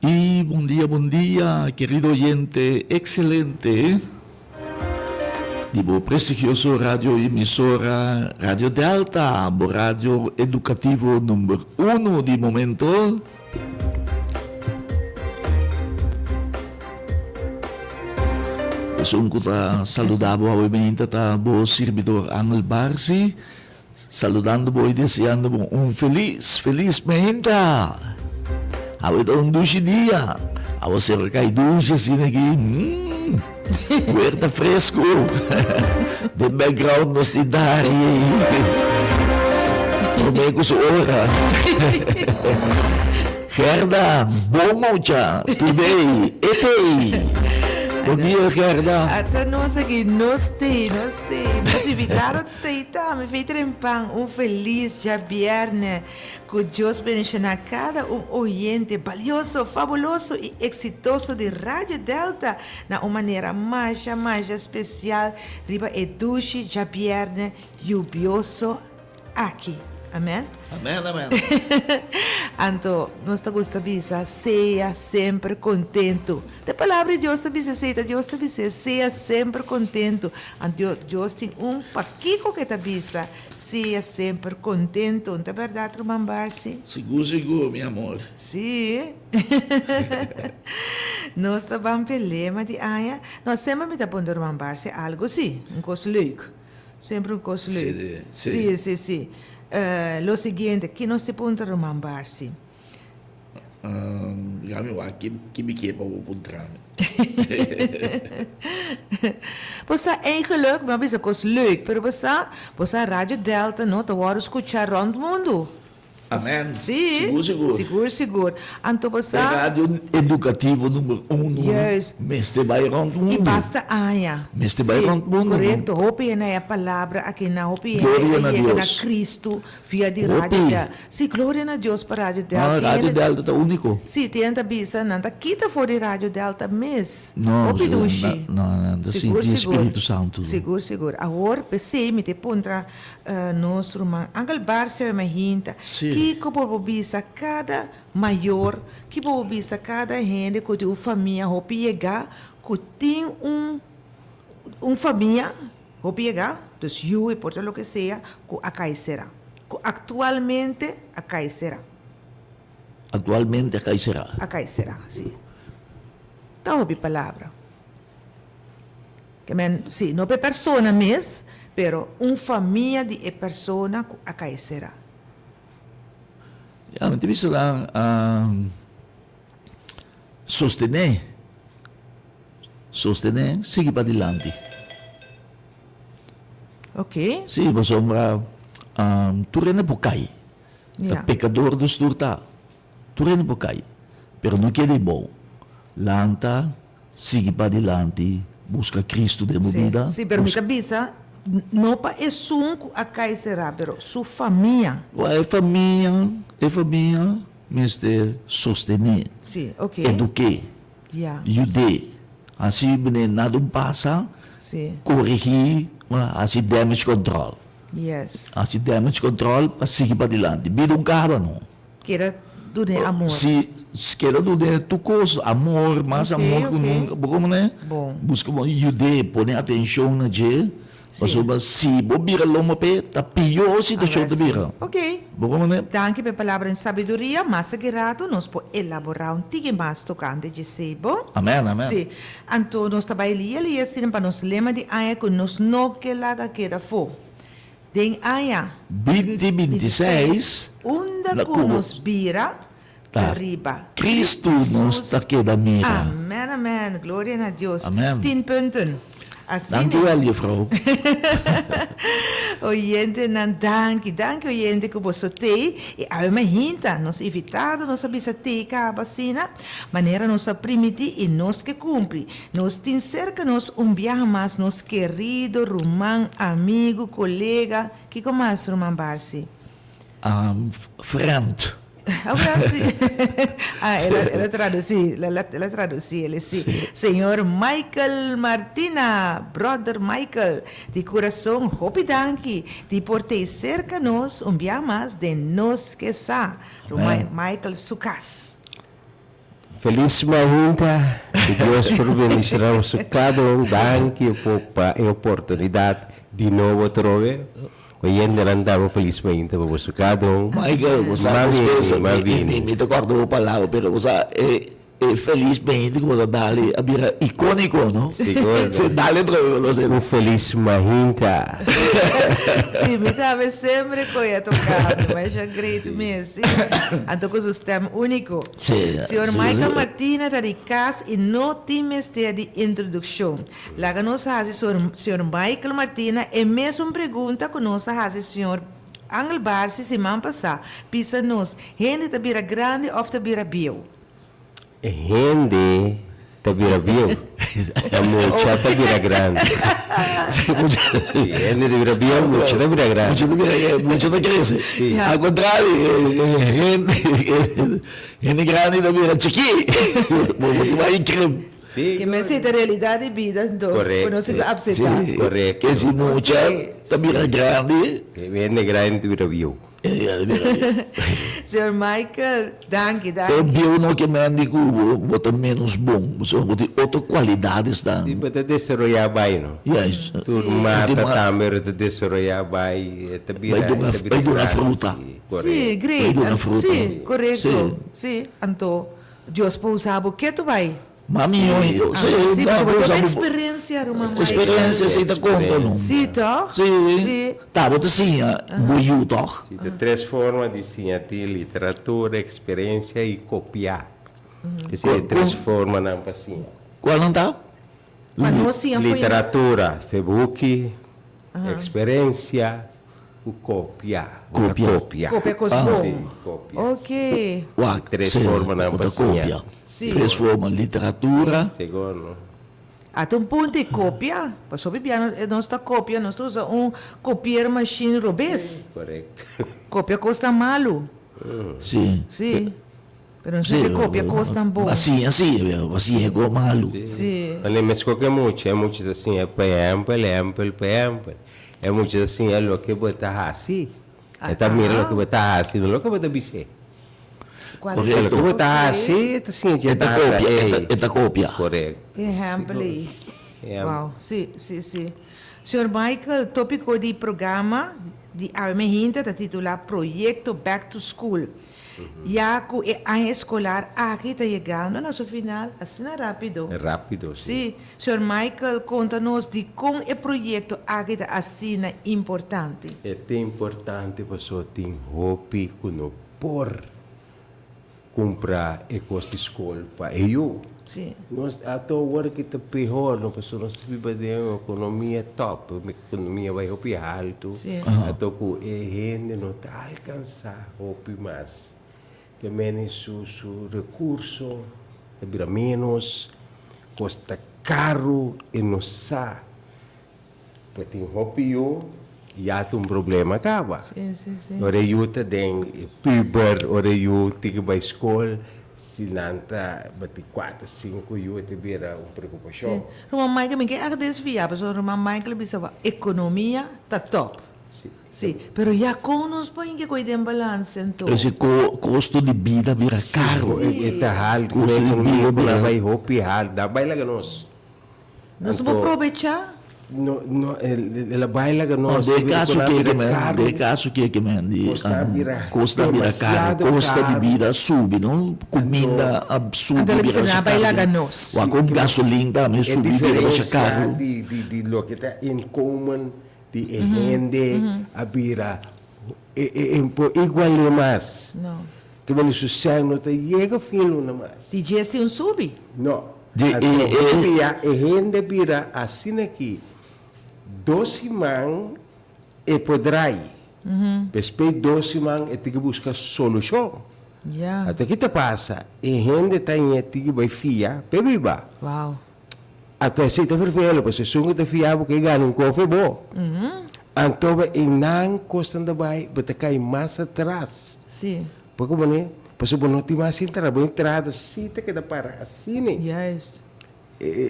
Y bon dia, bon dia, querido oyente excelente di bo prestigioso radio emisora Radio Delta, bo radio educativo number uno di momento. Esun cu ta saluda bo awe mainta ta bo sirbidor Angel Barsi. Saludando bo y deseando bo un feliz, feliz meinta! Awe ta un dushi dia. Awe sero cay dushi asina aki. Mmm, huerta fresco. Den background nos tin Dari ey. Prome cu su ora. Gerda, bon mucha, today, etey! Bon dia Gerda. Ata nos aki, nos tey, nos tey. Nos invitado tey tambe, Fey Trempan, un feliz djabierne. Cu Dios bendiciona cada un oyente balioso, fabuloso y exitoso di Radio Delta na un manera masha, masha special riba e dushi djabierne yubioso aki. Amen. Amen, amen. Anto, nos ta gusta bisa, sea semper kontentu. Ta e Palabra di Dios ta bisa esei, ta Dios ta bisa, sea semper kontentu. Anto, Dios tin un pakiko ku e ta bisa, sea semper kontentu. No ta bèrdat, ruman Barsi? Sigur, sigur, mi amor. Sí. Nos ta ban p'e lema di aña. No, semper mi ta puntra ruman Barsi algu, sí, un kos leuk. Semper un kos leuk. Sí, sí. Sí, sí. Lo siguiente, ki nos te puntra ruman Barsi? Ya mi wak ki mi ke pa bo puntra mi. Bo sa eigenlijk, mi a bisa kos leuk, pero bo sa, bo sa Radio Delta no ta wòrdu skuchá rònt mundu. Amen. Sí. Sigur, sigur. Sigur, sigur. Anto bo sa. E radio edukativo number uno. Juist. Mester bai rond mundu. I basta aña. Mester bai rond mundu. Sí, korekto. Hopi hende a e palabra aki na. Hopi hende a yega na Kristu via di Radio Delta. Sí, gloria na Dios pa Radio Delta. No, Radio Delta ta úniko. Sí, tin hende ta bisa nan ta kita for di Radio Delta mes. No, Hopi dushi. no, nan ta sinti e Spiritu Santu. Sigur, sigur. Awor, p'esei mi ta puntra Nos ruman Angel Barcia mi hinta, kiko bo por bisa kada mayor, ki bo por bisa kada hende ku tin un famia hopi yegá, ku tin un un famia hopi yegá, dus yu i por ta loke sea, ku a kai será, ku aktualmente a kai será. Aktualmente a kai será. A kai será, si. Ta hopi palabra. Ke men, sí, no pa e persona mes, pero un famia di e persona ku a kai será. Ya, mi ta bisa nan sostené, sostené, sigui padilanti. Oké. Sí, pasobra tur hende por kai. Ta pekador dus tur ta. Tur hende por kai, pero no keda ei bou. Lanta. Sigui padilanti, buska Cristo den bo bida. Sí, pero mi ta bisa, no pa esun ku a kai será, pero su famia. Wak, e famia, e famia mester sostené, Sí, oké. eduk'é, Ya. yud'é. Hasi bene nada un pasa, Sí. korigí, hasi damage control. Yes. Hasi damage control pa sigui padilanti. Bida un kaba no. Keda dun'é amor. Si, keda dun'é tur kos, amor, mas amor ku nunka. Bo komo Bon. Buska bon yud'é, pone atenshon na dje, pasobra si bo bira lomba p'e, ta pió situashon ta bira. Ok. Bo komo Danki pa e palabra en sabiduria. Mas aki rato nos por elaborá un tiki mas tokante djesei, bo? Amèn, amèn. Si. Anto nos ta bai lia lia asina pa nos lema di aña ku nos no ke laga keda afó. Den aña. Binti binti seis, unda ku nos bira ta riba Kristu nos ta keda mira. Amen amen gloria na Dios. Amen. Tien punten. Asina. Danki wel juffrouw. Oyentenan danki danki oyente ku boso tei i awe mainta nos invitado nos a bisa tei kaba asina manera nos a primiti i nos ke kumpli Nos tin serka nos un biaha mas nos kerido ruman, amigu, kolega, kiko mas ruman Barsi? Friend. Oh friend si. Ah el a el a tradusi, el a tradusi el si. Señor Michael Martina, brother Michael, di kurason hopi danki di por tei serka nos un biaha mas den Nos Ke Sa. Ruman Michael su kas. Felis mainta, ku Dios por bendiciona boso kada un. Danki pa e oportunidad di nobo atrobe. Oyentenan tambe felis mainta pa boso kada un. Michael, bo sa despues mi ta korda bo palabra pero bo sa e E felis mainta ku bo ta dal a bira ikoniko, no? Sigur. Si dal atrobe bo lo Un felis mainta. Si, mi tambe semper koe a toka mi, masha great mes, si. Anto ku su stem uniko. Si. Señor Michael Martina ta di kas i no tin mester di introdukshon. Laga nos hasi señor Michael Martina e mesun pregunta ku nos a hasi señor Angel Barsi siman pasá. Bisa nos, hende ta bira grandi òf ta bira bieu? E hende ta bira bieu, e mucha ta bira grandi. Si, mucha. Si, hende ta bira bieu, mucha ta bira grandi. Mucha ta bira, mucha ta krese. Si. Al kontrario, hende, hende grandi ta bira chikí. Bo ta bai krim. Si. Ke mester ta realidat di bida anto, ku nos tin ku apseptá. Si. Korekto. Ke si mucha ta bira grandi. Hende grandi ta bira bieu. Señor Michael, danki, danki. Pero bieu no ke men di ku bo ta menos bon, pasobra bo tin otro kualidadesnan. Si, bo ta desaroyá bai, no? Yes. Tur mata tambe ora ta desaroyá bai, e ta bira, Bai duna, e ta bira bai duna grandi, fruta. si, Si, korekto. great. Bai duna fruta. Si, korekto. Si, anto Dios por usa bo ketu bai. Mami yo, Ah, si, si, pasobra bo bo usa tin bo experiencia, ruman Michael. Experiencia si ta konta, no? Si, toch? Si. Si. Ta bo ta siña bo yu, toch? Si, ta tres forma di siña, tin literatura, experiencia y copia. Esei e tres formanan pa siña. Cualnan ta? Pa no siña fo'i. Literatura, fe buki, experiencia Ku kopia. Bo ta Kopia. kopia. Kopia kos bon. Sí, kopia. Ok. Wak, Tres sí, formanan bo pa ta siña. kopia. Sí. Tres forma, literatura. Segun, no? Ata un punto e kopia. Pasobra bia nos ta kopia, nos ta usa un kopier machine robes. Korekto. Kopia kos ta malu. Sí. Sí. Pero nos mester kopia kosnan bon. A siña si, a siña e kos malu. Sí. Wanneer mi skoke mucha, e mucha ta siña pa ehèmpel, ehèmpel pa ehèmpel. E mucha ta siña loke bo ta hasi. E ta mira loke bo ta hasi, no loke bo ta bis'é. Korekto. Loke bo ta hasi, e ta siña dje E ta tata, kopia, ey. e ta kopia. Korekto. Ehèmpel ei. Ja. Wow, sí, sí, sí. Señor Michael, tópiko di programa di awe mehinta ta titulá Proyekto Back to School. Ya ku e aña eskolar aki ta yegando na su final asina rápido. Rápido, sí. Sí. Señor Michael, konta nos dikon e proyekto aki ta asina importante. E ta importante pasobra tin hopi ku no por kumpra e kos di skol pa e yu. Sí. Nos ato awor ki ta pehor no pasobra nos ta biba den un ekonomia top, un ekonomia bai hopi haltu. Sí. Ato ku e hende no ta alkansá hopi mas. Ke mene su su rekurso ta bira ménos, kos ta karu e no sa. Bo tin hopi yu, ya ta un problema kaba. Sí, sí, sí. Ora e yu ta den puber, ora e yu tin ki bai skol, si nan ta bati kuater, sinku yu e ta bira un preokupashon. Sí. Ruman Michael, mi ke a desviá, pasobra ruman Michael a bisa bo ekonomia ta top. Sí. Sí, pero ya kon nos por hinka koe den balanse anto? Ese kosto di bida bira karo. Sí, e ta haltu, Kosto di ekonomia bida ku na bira. bai hopi haltu, da bai laga nos. Nos por probechá. No, no, el a bai laga nos. No, den caso ke ke men, den caso ke ke men di cos ta bira caro, costo di bida a subi, no? Cuminda a subi bira masha caro. Wak con gasolin tambe subi bira masha caro. E diferencia di di loke ta inkomen di e hende a bira e por igual'é mas. Ke men su sèn no ta yega fin luna mas. Di dje si un subi. No. Di Anto e e. bia e hende bira asina ki dos siman e por drai. Despues dos siman e tin ki buska solushon. Ya. Anto ki ta pasa? E hende ta ñe tin ki bai fia p'e biba. Wow. Anto esei ta vervelo pasobra esun ku ta fia bo ke gana un kofe bo. Anto ba e nan kosnan ta bai bo ta kai mas atras. Si. Por como ne? Pasobra bo no tin mas entrada, bo entrada si ta keda para asina. Juist.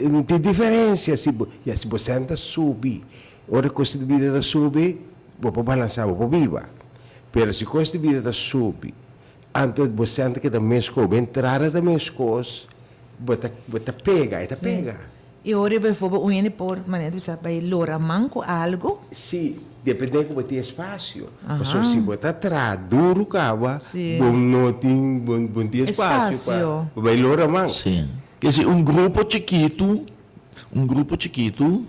No tin diferencia si bo, ya si bo sèn ta subi, ora kosto di bida ta subi, bo por balansa, bo por biba. Pero si kosto di bida ta subi, Anto bo sèn ta keda meskos, bo entrada ta meskos, bo ta bo ta pega, e ta pega. I ora bijvoorbeeld un hende por, manera ta bisa, bai lora man ku algu. Sí, depende ku bo tin espasio. Pasobra si bo ta traha duru kaba, bo no tin, bo no tin espasio pa bai lora man. Sí. Ke si un grupo chikitu, un grupo chikitu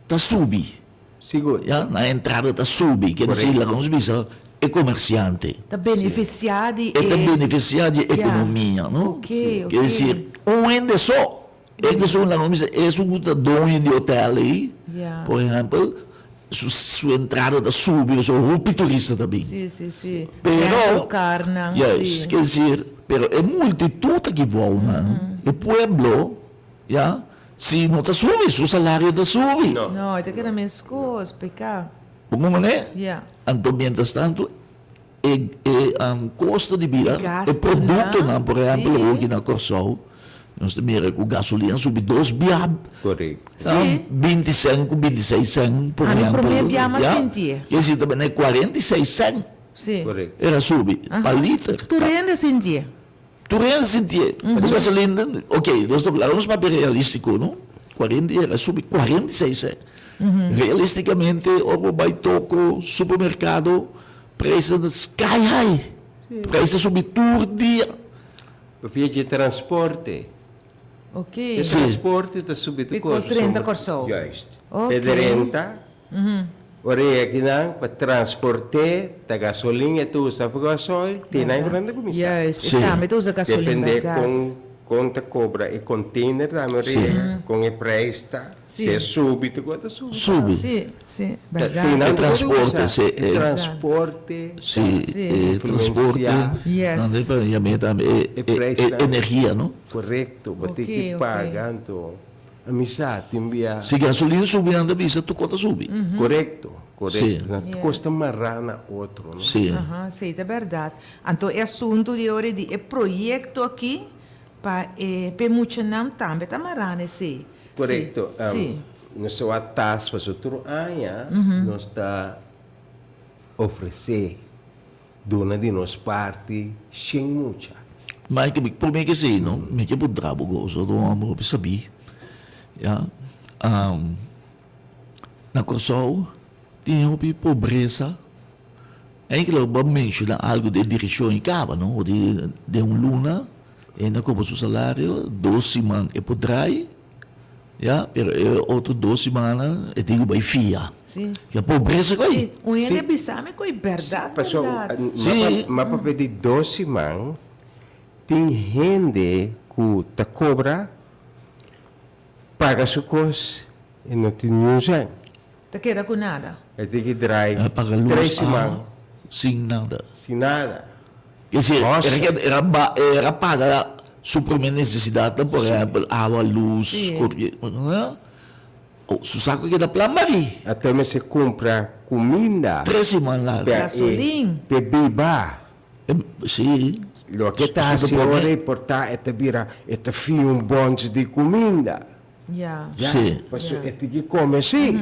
ta subi. Sigur. Ya, nan entrada ta subi. Ke disi, laga nos bisa, e komersiante. Ta benefisiá di e. E ta benefisiá di e ekonomia, no? Ok, ok. Ke disi, un hende so, e ku esun, laga nos bisa, esun ku ta doño di hotel ei, por ehèmpel, su su entrada ta subi pasobra hopi turista ta bin. Si, si, si. Pero, Rental carnan, si. Juist, ke disi, pero e multitut aki bou nan, e pueblo, ya. Si no ta subi, su salario ta subi. No. No, e ta keda meskos, peka. Bo comprende? Ya. Anto mientras tanto e e kosto di bida, E e produktonan, gastunan, por ehèmpel sí. awoki na Kòrsou, nos ta mira ku gasolina subi dos bia. Korekto. Sí. 20 sèn ku 26 sèn, por Ami ehèmpel. promé bia m'a Ya. sintié. Ke si ta bini 46 sèn. Sí. Korekto. Era subi pa liter. Tur hende sintié. Tur hende sintié. Bo gasolina, ok, nos ta laga nos papia realístiko, no? Kuarenta i a subi 46 sèn. Realístikamente, ora bo bai toko supermerkado, preisnan ta sky high. Preis ta subi tur dia. Via dje transporte. Ok. E transporte ta subi tur Because kos. renta Kòrsou. Juist. Ok. E renta. Ora e akinan pa transport'é ta gasolin e ta usa of gasoil, te nan ku nan ta kuminsá. Juist, e Sí. tambe ta usa gasolin Depende bèrdat. kon kon ta kobra e container tambe ora Sí. yega, kon e prijs ta, Sí. si e subi tur kos ta subi. Subi. Sí, sí, Ta te bèrdat. nan E ta transporte, kuminsá. sí, E e- transporte Sí, Sí. e transporte, Influencia. Yes. nan ta yam'é tambe e E e prijsnan. e energia, no? Korekto, bo tin Oké, ki oké. paga anto. Mi sa tin bia. Si gasolina subi nan ta bisa tur kos ta subi. Korekto, korekto. Si. Nan tur kos ta mará na otro, no? Si. Aha, si, ta bèrdat. Anto e asuntu di ora di e proyekto aki pa e p'e muchanan tambe ta mará na esei. Korekto. Si. Nos ta wak tas pasobra tur aña nos ta ofresé duna di nos parti shen mucha. Mike, mi prome ke esei no, mi ke puntra bo goso, ta un homber hopi sabí, ya. Na Kòrsou tin hopi pobresa, enkele bo a menshoná algu den direkshon i kaba no, di den un luna hende a kobra su salario, dos siman e por drai. Ya, pero e otro dos simannan e tin ku bai fia. Sí. Ya pobresa ku ei. Sí, un hende bisa mi ku ei bèrdat, bèrdat. Sí. Ma papia di dos siman tin hende ku ta kobra paga su kos e no tin niun sèn. Ta keda ku nada. E tin ki drai Paga luz, tres siman. awa, sin nada. Sin nada. Kese, era ba, era paga su prome nesesidatnan, por ehèmpel, awa, lus, koriente, su saku a keda plan bari. Ato mester kumpra kuminda. Tres siman largu. Gasolin. Pa e biba. Si. Loke ta hasi ora e por ta e ta bira, e ta fia un bòns di kuminda. Ya. Si. Pasobra e tin ki kome si.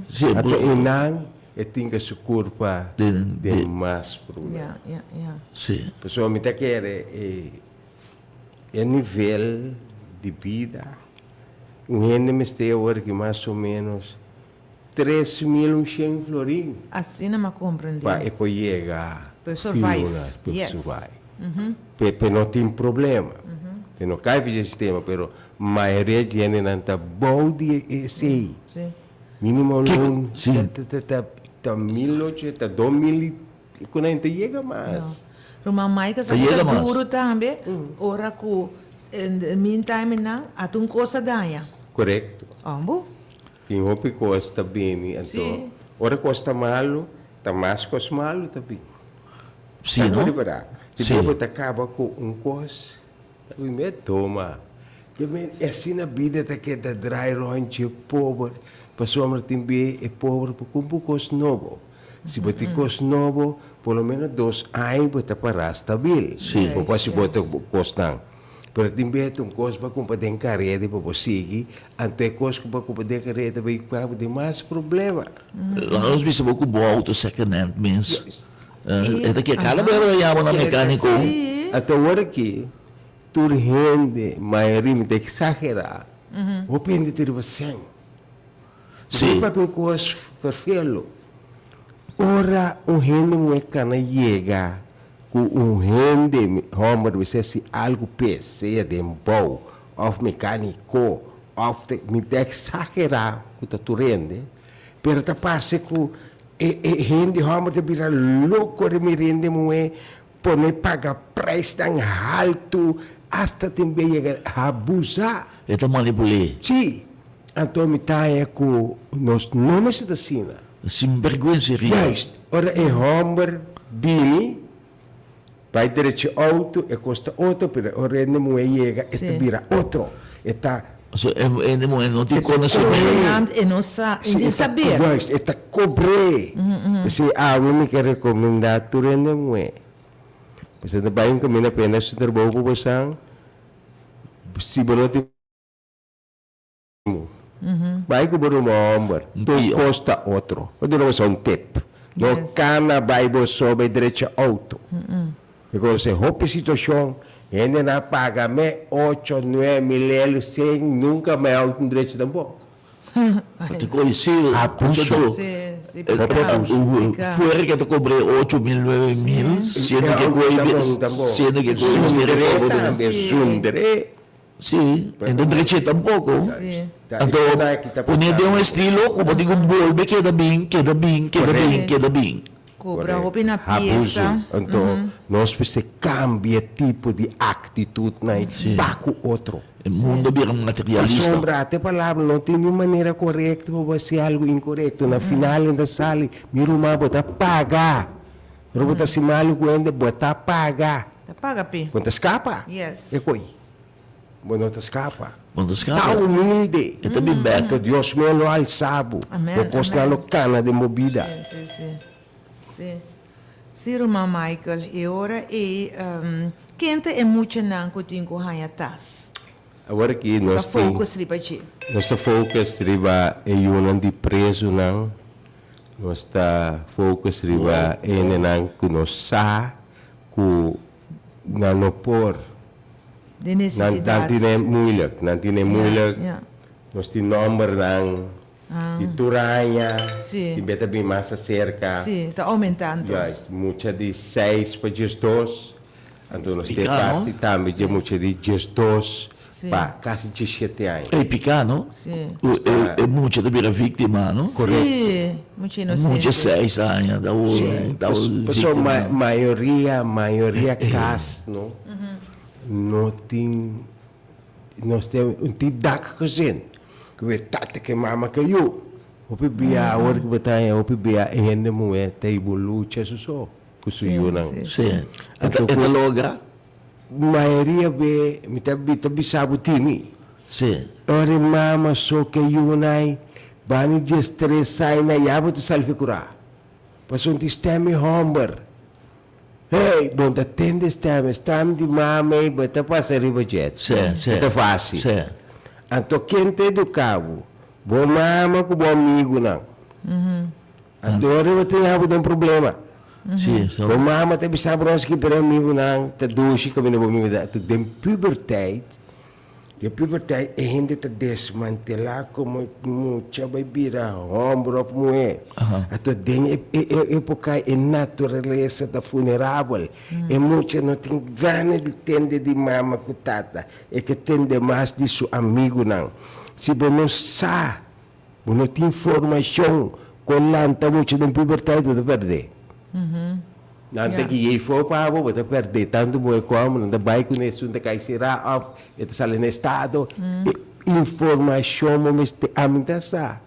Si. Ato einan e tin ke su kurpa den mas problema. Ya, ya, ya. Si. Pasobra mi ta kere e e nivel di bida un hende mester awor ki mas o menos 3100 florin. Asina m'a komprendé. Pa e por yega Pa e survive. Fiona, pa e Yes. survive. Pa e no tin problema. Pa e no kai for dje sistema, pero mayoria dje hendenan ta bou di esei. Si. Minimo Kiko? loan Si. ta ta ta ta mil ocho, ta 2000 i ku nan ta yega mas. No. Ruman Mike sa Ta yega ta mas. duru tambe ora ku in the meantime nan a ta un kos a daña. Korekto. Ombo? Tin hopi kos ta bini, anto Sí. ora kos ta malu, ta mas kos malu ta bini. Sí, Ta no? ripará? Si Sí. bo ta kaba ku un kos, ta bin me toma. Ke men e asina bida ta keda drai rònt dje pober, pasobra tin be e pober por kumpra un kos nobo. Si bo tin kos nobo, por lo menos dos aña bo ta pará stabil. Sí. Bo por hasi bo otro kosnan. Pero tin bes ta un kos bo a kumpra den kareda i bo por sigui, anto e kos ku bo a kumpra den kareda ta bai kua bo den mas problema. Laga nos bisa bo ku bo auto second hand mes. E ta ke kada bes bo ta yama na mecanico. Anto awor aki tur hende, mayoria, mi ta exagera, hopi hende ta riba sèn. Sí. Bo papia un kos ferfelo. Ora un hende muhé kana yega ku un hende hòmber mester hasi algu p'e, sea den bou òf mekániko òf te, mi ta eksagerá ku ta tur hende, pero ta parse ku e e hende hòmber ta bira loko ora mira hende muhé pone paga preisnan haltu asta tin bia yega abusá. E ta manipul'é. Sí. Anto mi ta haña ku nos no mester ta asina. Sinbergwenseria. Juist, ora e hòmber bini, bai drecha e outo, e kosta otro, pero ora hende muhé yega, e ta bira otro. E ta. So e hende muhé no tin konosementu. E no sa, e tin saber. Juist, e ta kobr'é. P'esei awe mi ke rekomendá tur hende muhé, boso ta bai un kaminda pena su trabou ku bosan, si bo no tin. Bai ku bo ruman hòmber, tur kos ta otro. Bo duna boso un tip. No kana bai bo so bai drecha outo. Because e hopi situashon, hendenan a paga me ocho, nuebe mil elu sin nunka mai outo no drecha tampoko. Abuso. Hopi abuso. Fuera ke ta kobr'é ocho mil, nuebe mil, siendo ke koe, siendo ke koe mester e kobo. Zundré. Sí, e no dreché tampoco. Anto, pone den un estilo cu bo tin cu bolbe keda bin, keda bin, keda bin, keda bin. Cobra hopi na pieza. Abuso. Anto, nos mester cambia tipo di actitudnan pa cu otro. E mundo bira materialista. Pasobra te palabra no tin niun manera corecto pa bo haci algo incorecto. Na final e ta sali, mi ruman bo ta paga. Ora bo ta haci malo cu hende, bo ta paga. Ta paga p'e. Bo ta scapa. Yes. E coi. Bo no ta skapa. Bo no ta skapa. Ta humilde. E ta bin bek. To Dios mes lo alsa bo. Amen, Bo kosnan lo kana den bo bida. Si, si, si. Si. Si, ruman Michael, e ora ei, ken ta e muchanan ku tin ku haña tas? Awor aki Ta nos tin. focus riba dje. Nos ta focus riba e yunan di prezunan. Nos ta focus riba e hendenan ku nos sa ku nan no por. Den nesesidat. Nan tine moeilijk, nan tine moeilijk. Nos tin nombernan di tur aña. Si. Tin bia ta bin mas acerca. Si, ta aumentando. Juist, mucha di seis pa diesdos. Anto nos tin e parti tambe dje mucha di diesdos pa casi diesshete aña. Ey pica no? Si. E mucha ta bira victima no? Si, mucha inocente. Mucha seis aña ta wor Pasobra mayoria, mayoria cas no. No tin nos tin un tin dakgezin ku e tata ku e mama ku e yu. Hopi bia awor ku bo ta haña hopi bia e hende muhé ta hiba un lucha su so ku su yunan. Sí, e ta logra. Mayoria be mi ta mi ta bisa bo timi. Sí. Ora e mama so ku e yunan bani diestres aña ya bo ta sali fi kurá. Pasobra un tin stèm e hòmber. Hey, bo ta tende stem, stem di mame, bo ta pasa riba dje. Sí, sí. Bo ta fácil. Sí. Anto ken ta educa bo? Bo mama cu bo amigunan. Anto ora bo ta yaha bo den problema. Sí, so. Bo mama ta bisa bo roski, pero amigunan ta dushi caminda bo amigu ta. Anto den puberteit, Den puberteit e hende ta desmantelá komo mucha bai bira hòmber òf muhé. Anto den e époka ei e naturalesa ta funerabel. E mucha no tin gana di tende di mama ku tata, e ke tende mas di su amigunan. Si bo no sa, bo no tin formashon kon lanta mucha den puberteit, bo ta pèrdè. Nan ta gui'é for pa bo, bo ta pèrdè tantu muhé kòm, nan ta bai kuné esun ta kai será òf e ta sali na estado. E informashon bo mester, ami ta sa.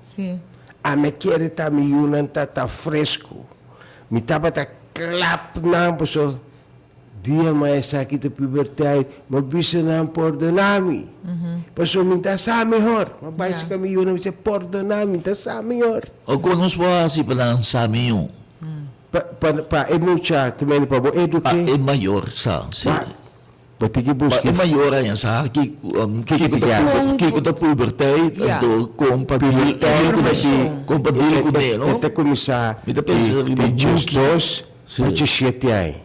Ami a kere ta mi yunan ta ta fresku. Mi tabata klap nan pasobra dia mas esaki ta puberteit, mi a bisa nan pordoná mi, pasobra mi ta sa mihor. Mi a bai serka mi yunan mi bisa pordoná mi, mi ta sa mihor. O kon nos por hasi pa nan sa mihó? Pa, pa, pa e mucha, ke mende pa bo eduke. Pa e mayor sa, si. Pa, bo tin ke buska. Pa e mayor aña sa ki, kiko ta, kiko ta puberteit, anto kon pa deal, deal ku, kon pa deal kuné, no? E ta kuminsá Mi ta pensa riba di buki. diesdos. pa 17 aña.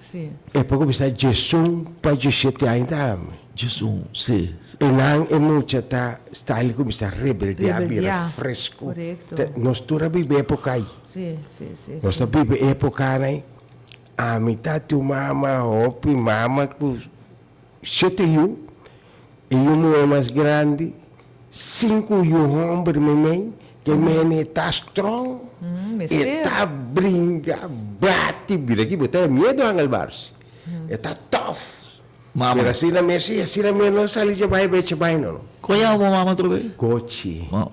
Sí. E por kuminsá 11 pa 17 aña tambe. 11, sí. E nan e mucha ta style kuminsá rebeldiá, bira Rebeldiá, fresku. korekto. Te nos tur a biba époka ei. Sí, sí, sí, Nos sí. ta biba épokanan ei. Ami ta tu mama hopi mama ku shete yu, e yu muhé mas grandi, sinku yu hòmber meimei, ke mene ta strong, e ta bringa, bati, bira aki bo ta miedu Angel Bars, e ta tòf. Mama. Pero asina mes, si, asina mes no sali dje bai beche bai no no. Kon yama bo mama otro be? Gochi. Mama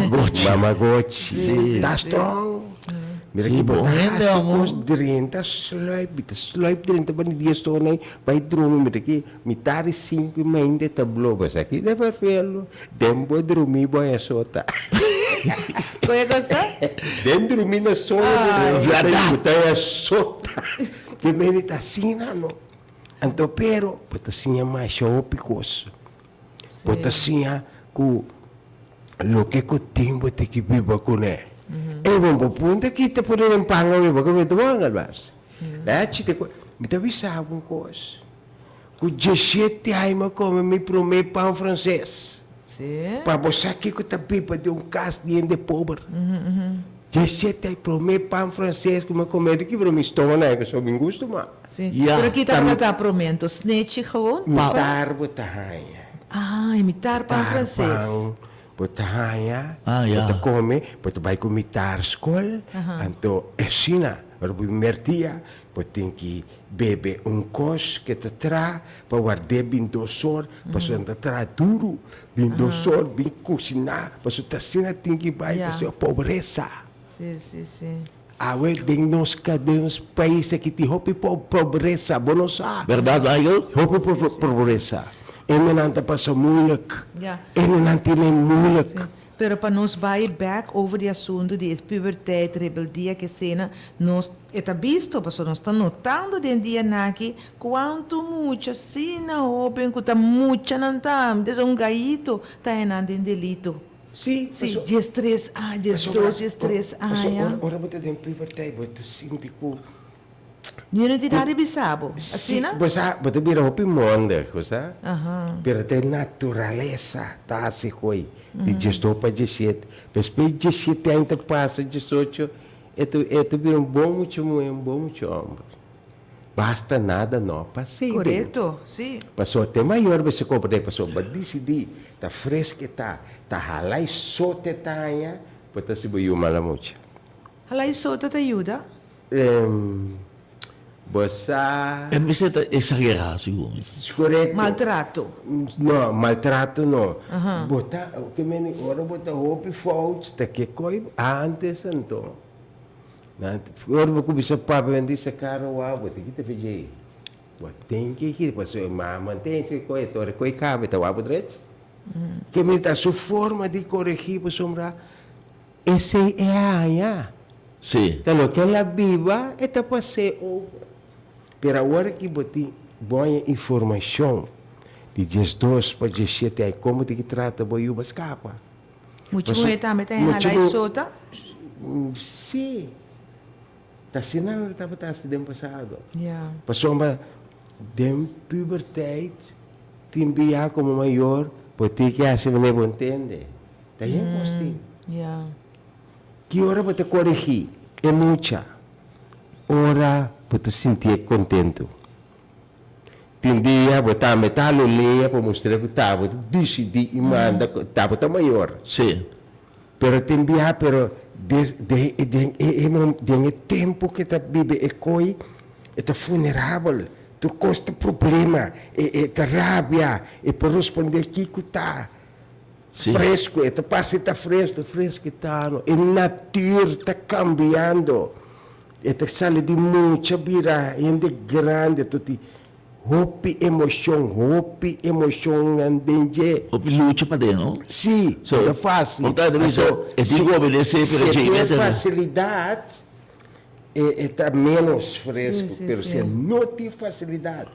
Gochi. Mama Gochi. Si. Ta strong. Mira Si, ki bo bon ta hende, hasi amor. kos drenta sluip, mi ta sluip drenta bani dies torna ei bai drumi. Mira ki mitar di sinku i meinde ta blo. Bo sa ki ta ferfelu. Den bo drumi bo a sota. Kon e kos ta? Den drumi na soño Ay. bo ta a sota. Ke mende ta asina no. Anto pero bo ta siña masha hopi kos. Bo ta siña ku loke ku tin bo tin ki biba kuné. E bon bo punta kita pone den pan awe bo ke ta bon albas. Lechi te ku mi ta bisa bo un kos ku dieshete aña mi a kome mi prome pan franses. Pa bo sa kiko ta biba den un kas di hende pober. Dieshete aña prome pan franses ku mi a kome di kibra mi stoma na pasobra mi gusta mas. Sí. Ya. Pero kita tabata ta promento? Snechi gewoon? Mitar bo ta haña. Ah, e mitar pan Mitar franses. pan bo ta haña, Ah, bo ya. ta come, bo ta bai cu mitar scol, anto asina, ora bo primer dia, bo tin ki bebe un cos ke ta traha pa ward'é bin dos or, pasobra nan ta traha duru, bin dos or, bin cusina, pasobra ta asina tin ki bai, Ya. pasobra pobresa. Sí, sí, sí. Awe den nos den nos pais aki tin hopi pobresa, bo no sa. Berdad Michael? Hopi pobresa. Hendenan ta pasa moeilijk. Ja. Hendenan tene moeilijk. Sí. Pero pa nos bai bek over di asuntu di e puberteit, rebeldia, kesena, nos e ta bisto, pasobra nos ta notando den dianan aki kuantu mucha asina hoben ku ta muchanan ta, desde un gayito ta henan den delito. Sí, Sí, paso, 13 aña, pasobra, 12, 13 paso aña. ora, ora bo ta den puberteit bo ta sinti ku, Niun no tin nada di bisa bo, sí, asina? bo sa, bo ta bira hopi mondig, bo sa. Aha. Pero ta e naturalesa ta hasi koe di 12 pa 17. Despues 17 aña ta pasa, 18, e ta, e ta bira un bon mucha muhé, un bon mucha homber. Basta nada no pa sey den. Korekto, si. Pasobra te mayor mester komprendé pasobra bo disidí ta freske ta, ta hala y sote ta haña, bo ta hasi bo yu mala mucha. Hala y sote ta yuda? Bo sa. E mester ta exagerá sigur. Korekto. Maltrato. No, maltrato no. Bo ta, ke meni ora bo ta hopi fout ta ke koy antes anto. Nan ora bo kuminsá papia nan di saká roa bo tin kita fidjei. Bo tin ki kita pasobra e mama tin si koe e tora koe kaba e ta wak bo drech. Ke mi ta su forma di koregí pasobra esei e haña. Sí. Ta loke el a biba e ta pas'é over. Pero awor ki bo tin bo haña informashon di 12 pa 17 aña komo tin ki trata bo yu bo skapa. Muchu muhé tambe ta hala e sota? Sí. Ta asina nan tabata hasi den pasado. Ya. Pasobra den puberteit tin bia komo mayor bo tin ke hasi manera bo ntende. Ta yen kos tin. Ya. Ki ora bo ta koregí e mucha? Ora bo ta sintié kontentu. Tin dia bo tambe ta lolea pa mustra ku ta bo ta disidí i manda ku ta bo ta mayor. Sí. Pero tin bia pero des den e den e e mom den e tempu ke ta biba e koi e ta funerabel, tur kos ta problema, e e ta rabia, e por respondé kiko ta Sí. fresku, e ta parse ta fresku, fresku ta no, e natuur ta kambiando. E ta sali di mucha bira hende grandi tot di hopi emocion, hopi emocionnan den dje. Hopi lucha pa den, no? Sí, So, no ta fácil. Bo ta bisa, Anto, e tin ku obedecé, pero si dje tin mester. facilidad, e e ta menos fresco, Sí, sí, pero sí. si e no tin facilidad,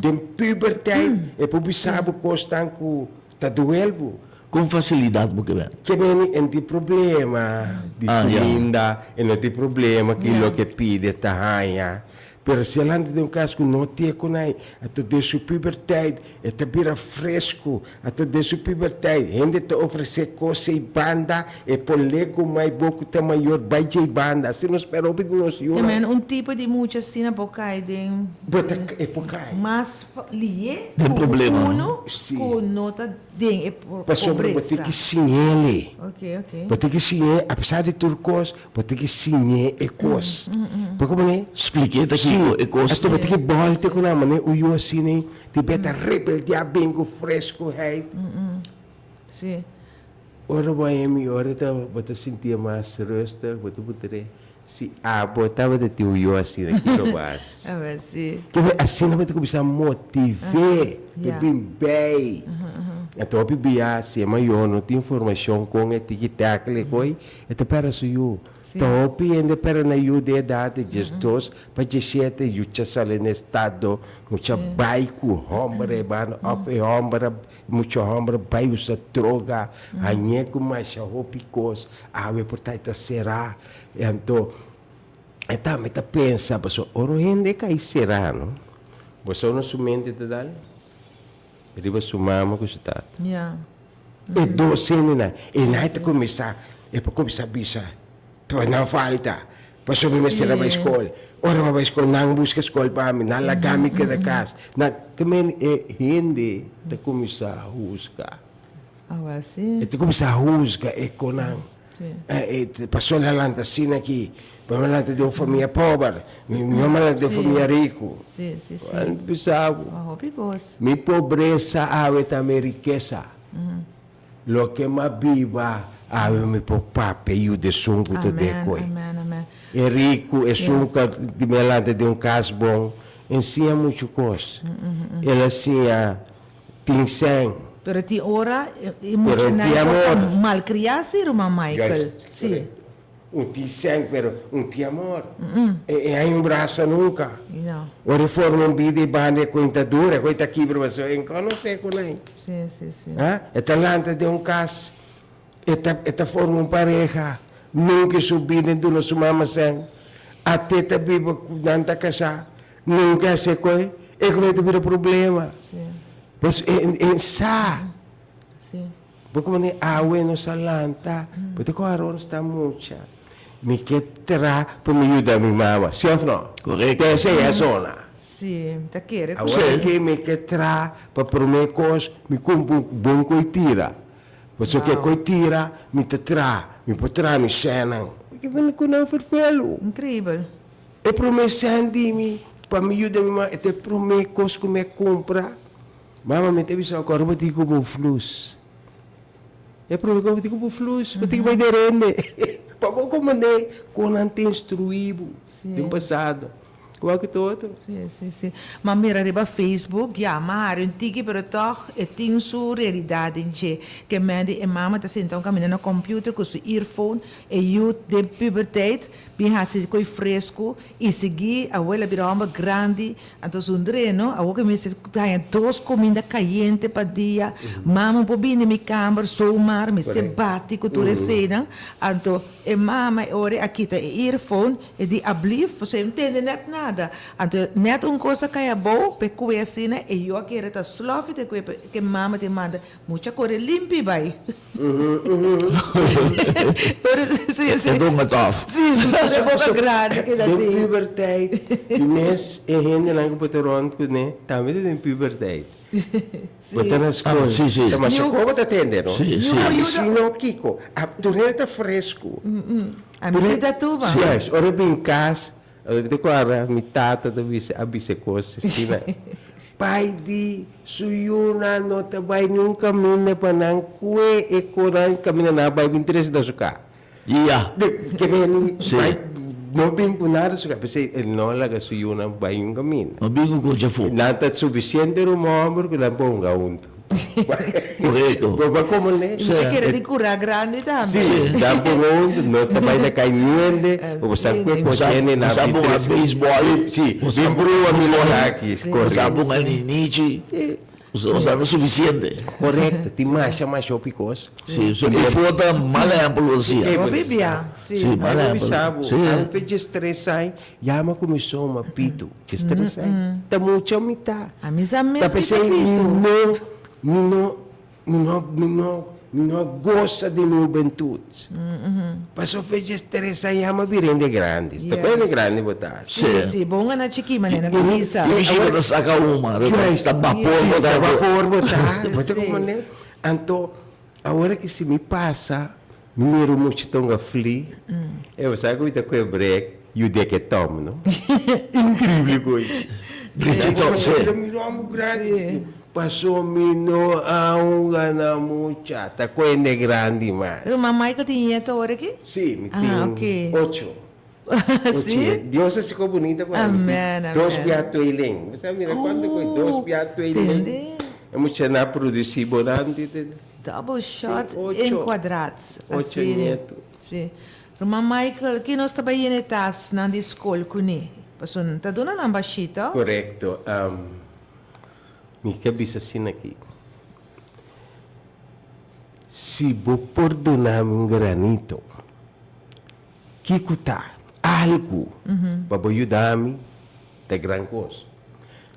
den puberteit e por bisa bo cosnan cu ta duel bo. Kon fasilidat bo ke ben? Ke beni en tin problema di kuminda, e no tin problema ki loke pide ta haña. Pero si e lanta den un kas ku no tin e kunai, anto den su puberteit e ta bira fresku, anto den su puberteit hende ta ofresé kos ei banda, e por lego mai bo ku ta mayor bai djei banda. Asina nos spera hopi di nos yunan. Te men un tipo di mucha asina por kai den Bo ta e por kai. mas lié Den ku problema, no? uno ku no ta Den e Pasobra bo tin pobresa. ki siñ'é. Ok, ok. Bo tin ki siñ'é, apesar di tur kos, bo tin ki siñ'é e kos. Bo komo ne? Splik'é ta kiko e kos Anto bo tin ki bòlta ku nan, manera un yu asina tin bia ta rebeldiá bin ku freskuheid. Si. Ora bo haña mi, ora ta bo ta sintié mas rustig, bo ta puntra Si abo tabata tin un yu asina, kiko bo hasi? Awe, si. Kiko asina bo ta kuminsá motiv'é pa bin bei. Anto hopi bia si e mayor no tin informashon kon e tiki tèkle koi, e ta pèrdè su yu. Ta hopi hende pèrdè nan yu den edat di diesdos pa diesshete, yu cha sali na estado, mucha bai ku hòmber e banda òf e hòmber a Mucha homber bai usa droga, hañ'é ku masha hopi kos, awe por ta e ta será. I anto e tambe ta pensa, pasobra ora un hende kai será, no, bo sa unda su mente ta dal? Riba su mama ku su tata. E dos hendenan, i nan e ta kuminsá, e por kuminsá bisa, pa nan falta, Pasobra mi mester a bai skol. Ora mi a bai skol, nan buska skol pa mi, nan laga mi keda kas. Nan, ke men e hende ta kuminsá husga. E ta kuminsá husga e konan. Pasobra el a lanta asina aki, mi a lanta den un famia pober, mi mama a lanta den un famia riku. Wan bisa bo, mi pobresa awe ta mi rikesa. Loke m'a biba awe mi por papia yuda esun ku ta den koe. E riku, esun ku a di mi a lanta den un kas bon, e siña muchu kos. El a siña tin sèn. Pero tin ora e muchanan por ta malkriá si, ruman Michael. Sí. Un tin sèn pero un tin amor. E haña un brasa nunka. Ora e forma un bida e banda e koin ta dura, e koin ta kibra pasobra e konosé ku nan. E ta lanta den un kas, e ta e ta forma un pareha, nunka e su bida e duna su mama sèn. Ate ta biba ku nan ta kasá, nunka e hasi e koe, e koe ta bira problema. Pues e e sa. Bo como ni awe nos a lanta, bo ta con Aaron sta mucha. Mi ke tra pa mi yuda mi mama, si of no? Correcto. Te esey a zona. Si, mi ta kere cu. Awor ke mi ke tra pa prome cos mi cumpra un bon coi tira. Pasobra ke coi tira mi ta tra, mi por tra mi senan. Ke bini cu nan vervelu. Increibel. E prome sen di mi pa mi yuda mi mama, e ta e prome cos cu mi a cumpra. Mama mi ta bisa awor bo tin ku bo flus. E prome ku bo tin ku bo flus, bo tin ku bai den rende. Pa bo komand'é kon nan ta instruí bo den pasado. Igual ku tur otro. Sí, sí, sí. Ma mira riba Facebook, ya, m'a hari un tiki pero tòg e tin su realidat den dje. Ke mende e mama ta sinta un kaminda na computer ku su earphone, e yu den puberteit bin hasi koi fresku i sigui, awor el a bira hòmber grandi, Anto zundr'é, no? Awor ku mi mester haña dos kuminda kayente pa dia, mama por bini mi kamber zomaar, mester bati ku tur eseinan. Anto e mama e ora a kita e earphone, e di ablief, pasobra e no tende nèt nada. Anto nèt un kos a kai abou, p'e kue asina, e yu a kere ta slòfi te kue, ke mama tin manda, Mucha kore limpi bai. Pero si, si. E bonga tof. Si, e boka grandi keda Den tin. puberteit, di mes e hendenan ku bo ta rònt kuné tambe ta den puberteit. Si. Bo ta na skol, Si, si. ta masha Niu. kos bo ta tende, no? Si, si. Niu ayuda. Si no, kiko? A tur hende ta fresku. A mi si ta tuba. Juist, ora bin kas, Mi ta kòrda mi tata ta bisa a bisa kos asina, Pai di su yunan no ta bai niun kaminda pa nan kue e koran kaminda nan a bai bin trese na su ka. Ya. Ke men Sí. bai no bin ku nada su ka, p'esei el no laga su yunan bai niun kaminda. No bin ku kocha fu. Nan ta sufisiente ruman hòmber ku nan por hunga huntu. Correcto. Bo ba como le? Mi ta kere di cura grandi tambe. Sí, dan por un no ta bai na kai niende, bo sa kue Bo sa kochene na bo sa bunga baseball. Sí, Bo sa bin bunga brua mi futbol. lo aki, Bo sa correcto. bunga ninichi. Sí. Osea no sufisiente. Korekto, tin masha masha hopi kos. Si, so e for ta mal ehèmpel bo sia. Hopi bia, si. Si, mal ehèmpel. Bisa bo, anfe djes tres ai, yama ku mi soma pitu. Djes tres ai, ta mucha mitá. A mi sa mes Ta ki ta p'esei mi pitu. no, mi no, mi no, mi no, mi no gosa di mi hubentut. Pasobra fe djes tres ai yama bira hende grandi. Ta ku hende grandi bo ta. Si, si, bo un gana chikí manera ku bisa. I bishita ta saka huma, ta bapor bo ta. Ta bapor bo ta. Bo ta komprende? Anto, awor ki si mi pasa, mi mira un muchaton a fli, e bo sa ku mi ta kue brek, yu de ke tom, no? Inkrible koe. Richie Tom, si. Mira un grandi, paso mi no a un gana mucha, ta kue hende grandi mas. Ruman Michael tin nieto awor aki? Si, mi tin ocho. Sí? Dios a siko bunita pa mi. Amen, amen. Dos bia tweeling. Bo sa mira cuanto cu dos bia tweeling. Tende. E mucha na produci bo danti tende. Double shot Ocho. in kwadraat. Ocho Así. nieto. Sí. Ruman Michael, ki nos ta bai yena e tasnan di skol kuné? Pasobra nan ta duna nan bashito. Korekto. Mi ke bisa asina aki. Si bo por duna mi un granito. Kiko ta algu pa bo yuda mi ta gran kos.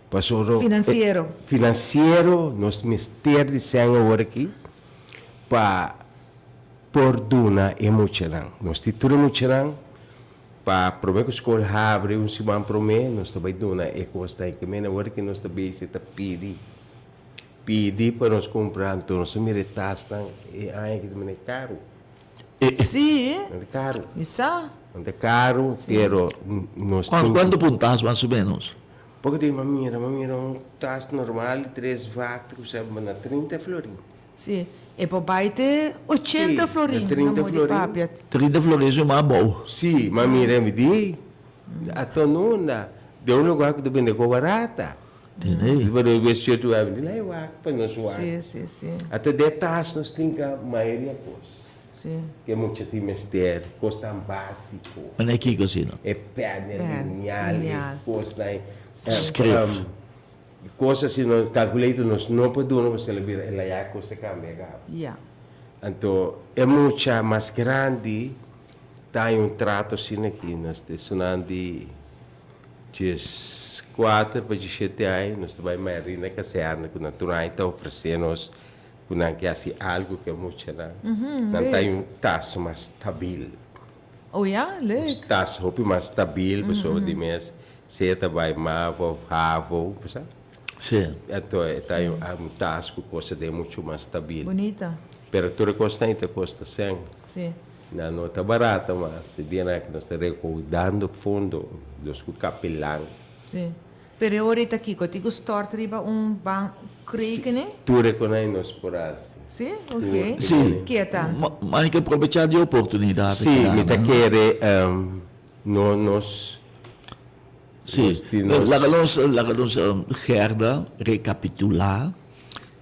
Pasobra Finansiero. Finansiero nos mester di sèn awor aki pa por duna e muchanan. Nos tin tur e muchanan pa promé ku skol habri un siman promé nos ta bai duna e kosnan. Ke mene awor aki nos ta besi ta pidi pidi pa nos kumpra anto nos ta mira e tasnan e aña aki ta mene karu. Sí. No ta karu. Mi sa. No ta karu, pero nos tin. Kuantu pa un tas mas o menos? Poko di mi a mira, mi a mira un tas normal di tres vak ta kusa na trinta florin. Sí, e por bai te ochenta florin, Sí, na na trinta modo di papia. florin. Trinta florin es un mas abou. Sí, mi a mira mi di, ato no na, den un lugar ku ta bende ko barata. Tende? Pero e bes cierto wak, mi di, lei wak pa nos wak. Sí, sí, sí. Ato de tas nos tin ka mayoria kos. Sí. Ke mucha tin mester, kosnan básiko. Manera kiko asina? E pèn, e Pèn, lineal, e lineal. kosnan, Skrif. Kos asina, calculator nos no por duna pasobra el a bira, el a ya kos ta kambia kaba. Ya. Anto e mucha mas grandi ta haña un trato asina aki, nos ta esunnan di Dieskuater pa diesshete aña nos ta bai Marina Kazerne ku nan tur aña ta ofresé nos ku nan ke hasi algu ku e muchanan. Nan ta un tas mas stabil. Oh ya, leuk. Un tas hopi mas stabil pasobra di mes sea ta bai mavo of havo, bo sa? Sí. Anto e ta un tas ku kosa den muchu mas stabil. Bunita. Pero tur e kosnan ta kosta sèn. Sí. Nan no ta barata mas. E dianan aki nos ta rekoudando fondo, nos ku kapelan. Sí. Pero e ora ei ta kiko? Tin ku stort riba un ban krekening? Sí. Tur e konai nos por hasi. Sí? Oké. Sí. Ke tantu? Ma mi ke probechá di e oportunidat Sí, mi ta kere no nos Sí. Laga nos, laga nos Gerda rekapitulá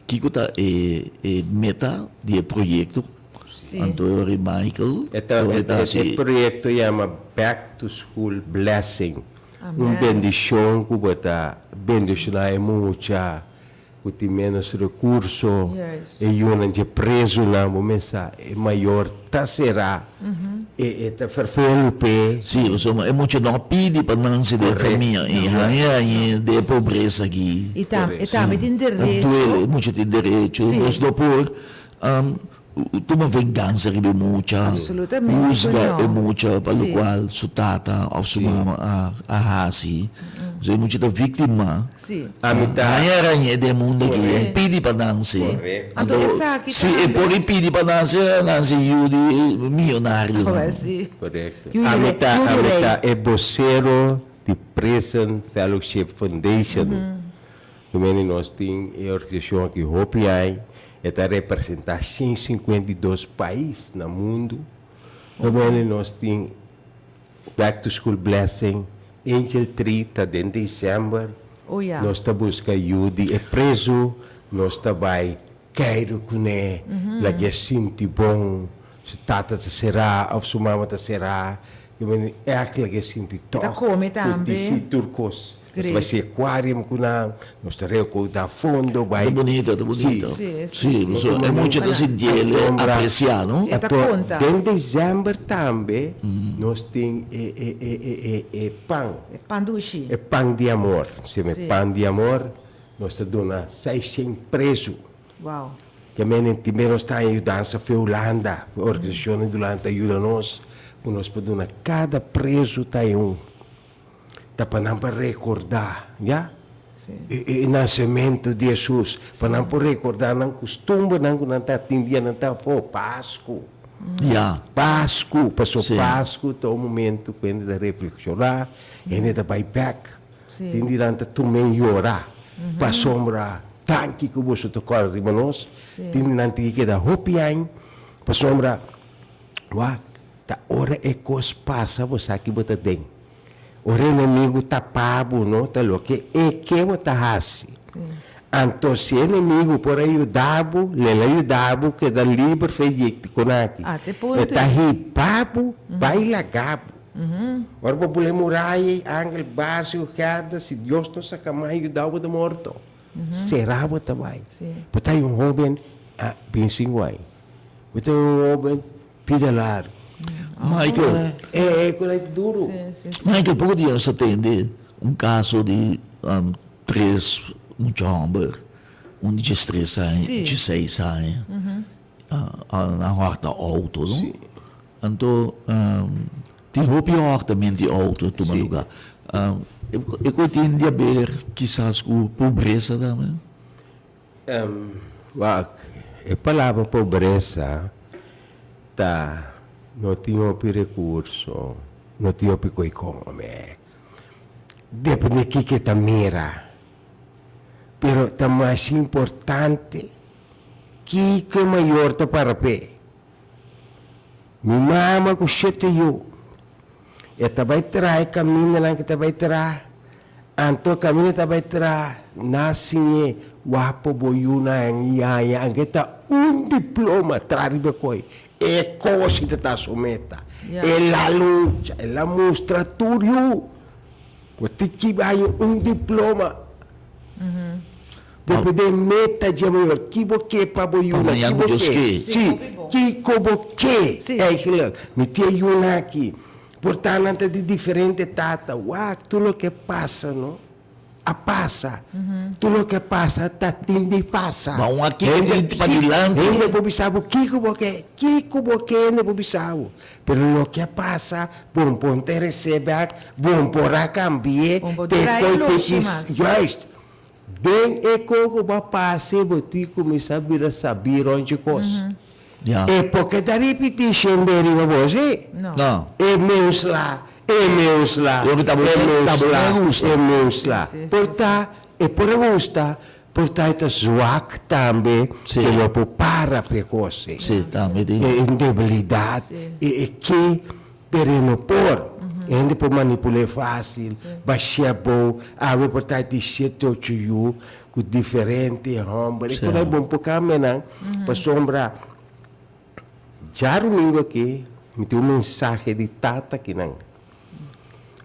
Kiko ta e e meta di e proyekto? Sí. Anto e ora Michael E ta ora e ta e hasi. proyekto yama Back to School Blessing. Un Amen. bendishon ku bo ta bendishoná e mucha ku tin ménos rekurso, Juist. e yunan dje prezunan, bo mester sa e mayor ta será, e e ta ferfelu p'e. Sí, pasobra e mucha no a pidi pa nan si den famia i haña haña den e pobresa aki. I tam, e tambe tin Ta derecho. duele, e mucha tin derecho. Sí. Nos no por tuma vengansa riba e mucha, Absolutamente ku husga no. e mucha pa Sí. lokual su tata òf su mama a a hasi. Pasobra e mucha ta víktima. Sí. Ami ta. Haña arañ'é den mundo aki, Sí. e pidi pa Nancy. Korekto. Anto esaki Si e tambe. por e pidi pa Nancy, Nancy yu di miyonario. Awel si. Korekto. Yu di Ami rei, ta, yu di ami rei. ta e bosero di Prison Fellowship Foundation. Kumeni nos tin e organisashon aki hopi aña, e ta representá 152 pais na mundu. Kumeni nos tin Back to School Blessing, Angel Tree ta den december. Oh ya. Nos ta busca yu di e prezu, nos ta bai keiru kuné, lag'é sinti bon, su tata ta será of su mama ta será, yo mende ègt lag'é sinti E ta tòg kome ku tambe. di si tur kos. Nos ta bai hasi aquarium ku nan, nos ta rekoudá fondo bai. Ta bunita, ta bunita. Sí, sí, Sí, so e mucha ta sinti el apresiá, no? E ta konta. Den desèmber tambe nos tin e e e e e e pan. E pan dushi. E pan di amor. Si, e pan di amor nos ta duna seishent prezu. Wow. Ke menen tin be nos ta haña yudansa for Hulanda, for organisashonnan di Hulanda ta yuda nos ku nos por duna kada prezu ta e un. Ta pa nan por rekordá, ya, e nasementu di Hesus, pa nan por rekordá nan kustumbernan ku nan ta tin dia nan ta afó, Pasku. Ya. Pasku, pasobra Pasku ta un momentu ku hende ta reflekshoná, hende ta bai bèk, tin di nan ta tum'é yora, pasobra danki ku boso ta kòrda riba nos, tin di nan tin ki keda hopi aña, pasobra wak, ta ora e kos pasa bo sa ki bo ta den. Ora enemigu tapa bo no ta loke e ke bo ta hasi. Anto si e enemigu por a yuda bo, lo el a yuda bo keda liber fe di e tikon aki. E ta hiba bo bai laga bo. Ora bo bula e muraya ei, angel Barsi ku Gerda, si Dios no saka man yuda bo ta morto. Sera bo ta bai. Bo ta un hoben a bin sinku aña. Bo ta un hoben Pida largu. Michael. E e ku ta duru. Michael, poko dia nos a tende un kaso di tres mucha hòmber, un di diestres aña, dieseis aña, nan hòrta outo, no? Anto tin hopi hòrtament di outo a tuma lugá. E ku tin di haber kisas ku pobresa tambe? Wak, e palabra pobresa ta no tin hopi rekurso, no tin hopi koe kome. Depende kiko ta mira. Pero ta mas importante kiko e mayor ta para p'e. Mi mama ku shete yu, e ta bai traha e kamindanan ku ta bai traha, anto e kaminda ta bai traha na siñ'é wapo bo yunan yaña anke ta un diploma traha riba e koi. E kos ta ta su meta. El a lucha, el a mustra tur yu ku tin ki bai un diploma. Depende di e meta dje mayor. Ki bo ke pa bo yuna? Ki bo ke? Si, kiko bo ke eigenlijk? Mi tin e yuna aki. Por ta nan ta di diferente tata. Wak, tur loke pasa no, a pasa. Tur loke pasa ta tin di pasa. Ma un aki ta bin pa dilanti. Hende por bisa bo kiko bo ke, kiko bo ke hende por bisa bo. Pero loke a pasa, bon por interes'é bek, bon por a kambi'é, te koe te kis. Juist. Den e koko bo a pasa bo tin kuminsá bira sabí rònt dje kos. E por ke ta ripití shembe riba bo, sí? No. E meus la, e meus la, e meus la, e meus la. Por ta e por a gusta, por ta e ta zwak tambe ke no por para p'e kos ei. E un debilidat, e ke. Pero e no por. E hende por manipul'é fásil, bash'é abou. Awe por ta di shete ocho yu ku diferente hòmber. E por a bon por kambia nan. Pasobra djarumingu aki mi tin un mensahe di tata akinan.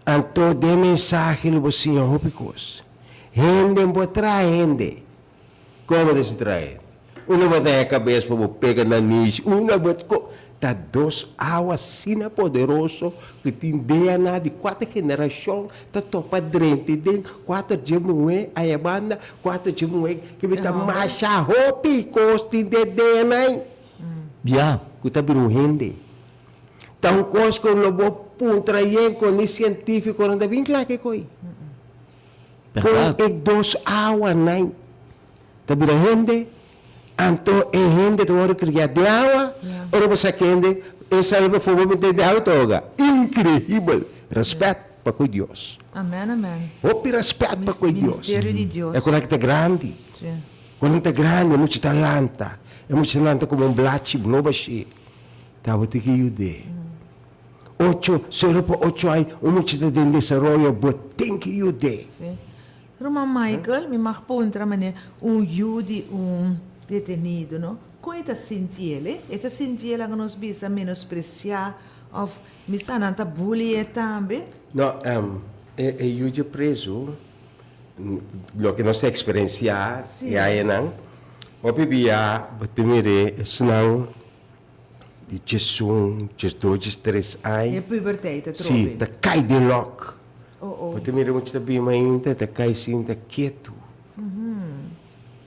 Anto den e mensahe lo bo siña hopi kos. Hende bo a traha hende. Komo ta si trae? Unda bo ta haña kabes pa bo pega na nishi? Unda bo ta ko? Ta dos awa asina poderoso ku tin DNA di kuater generashon ta topa drenti den kuater dje muhé aya banda, kuater dje muhé ke mi ta masha hopi kos tin den DNA ei. Ya. Ku ta bira un hende. Ta un kos ku lo bo puntra yen ku ni sientífikonan ta bin kla ke koi. Kon e dos awanan ta bira hende, anto e hende ta wòrdu kriá den awa, ora bo saka hende, e sali pafó bo mete den awa ta hoga. Inkreibel! Rèspèt pa ku Dios. Amen amen. Hopi rèspèt pa ku Dios. Ministerio di Dios. E konan ki ta grandi. Konan ta grandi, e mucha ta lanta. E mucha ta lanta komo un blachi blo bashí. Tabata ki yud'é. Ocho, sero pa ocho aña, un mucha ta den desaroyo, bo tin ki yud'é. Sí. Ruman Michael, mi mag puntra manera un yu di un detenido, no? Kon e ta sinti el, eh? E ta sinti el laga nos bisa menospresiá òf mi sa nan ta bully e tambe? No, e yu dje prezu. Loke nos ta eksperensiá e añanan, hopi bia bo ta mir'é esnan di diesun, diesdos, diestres aña. E puberteit atrobe. Sí, ta kai den lòk. Oh, oh. Bo ta mira mucha ta bima ainda, ta kai sinta ketu.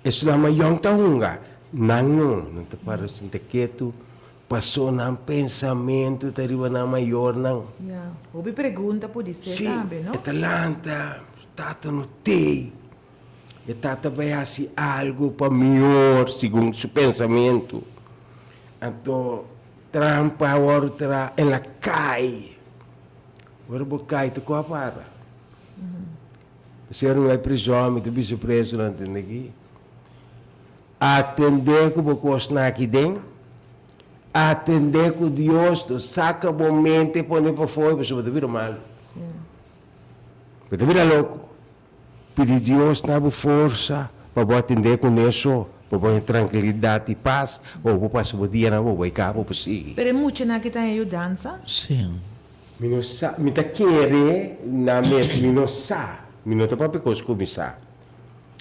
Esnan mas yòn ta hunga, nan no, nan ta para sinta ketu, paso nan pensamentu ta riba nan mayornan. Ya, hopi pregunta pudi ser tambe, no? Sí, e ta lanta, tata no tei, e tata bai hasi algu pa mior segun su pensamentu. Anto trampa awor tra el a kai, ora bo kai ta koa para. Señor mi bai prizòn, mi ta bisa presonan tende aki, atendé ku bo kosnan aki den, atendé ku Dios, no saka bo mente pone pafó pasobra bo ta bira malu, bo ta bira loko. Pidi Dios na bo forsa pa bo atendé kuné so, pa bo haña trankilidat i pas, pa bo por pasa bo dianan, pa bo bai kaba, pa bo sigui. Pero e muchanan aki ta haña yudansa? Sí. Mi no sa, mi ta kere na mes, mi no sa, mi no ta papia kos ku mi sa.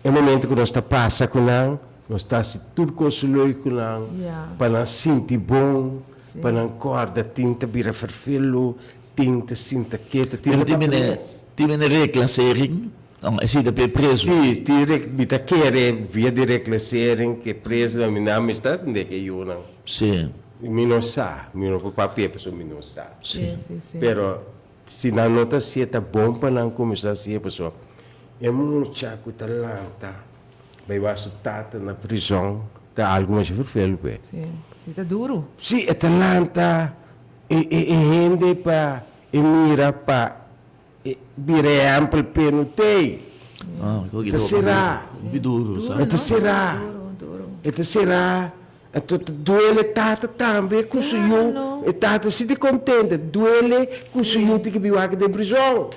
E momento ku nos ta pasa ku nan, nos ta hasi tur kos leuk ku nan, pa nan sinti bon, pa nan kòrda tin ta bira ferfelu, tin ta sinta ketu, tin Pero ta tin papia mene, mes. tin mene reclassering, no, esei ta p'e preso. Si, tin rec, mi ta kere via di reclassering ku e presonan, mi nan mester atendé ku e yunan. Si. Mi no sa, mi no por papia pasobra mi no sa. Sí. Sí, sí. Pero si nan no ta hacié ta bon pa nan cuminsa hacié pasobra e mucha cu ta lanta bay wak su tata na prison ta algo masha vervelu p'e. Sí, sí, ta duro. Sí, e ta lanta e e e hende pa e mira pa e bira ehempel p'e no tey. Ah, E ta sera. Hopi duro, sa. E ta sera. Duro, duro. E ta sera. Anto ta duele tata tambe ku su yu, e tata si di kontento, duele ku su yu tin ke biba aki den prizon.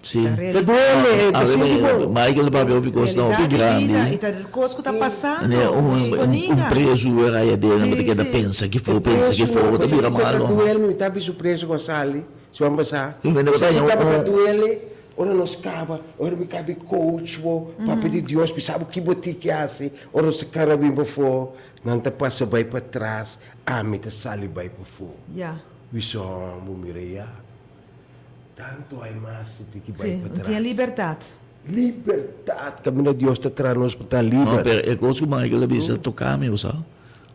Si. Ta duele, e ta sinti bon. Michael papia hopi kosnan hopi grandi. I ta kos ku ta pasando. Un prezu wera aya den, bo ta keda pensa kifo, pensa kifo, bo ta bira malo. Ta duele, mi ta bisa su prezu ku a sali, siman pasá. Sa ki tabata duele? Ora nos kaba, ora mi kabi coach bo, papia di Dios, bisa bo ki bo tin ki hasi, ora nos ta kara bin pafó, nan ta pasa bai patras, ami ta sali bai pafó. Ya. Bisa bo mira ya, tantu hay mas si tin ki bai Sí, patras. tin e libertat. Libertat! Kaminda Dios ta traha nos pa ta liber. No, pero e kos ku Michael a bisa toka mi, bo sa.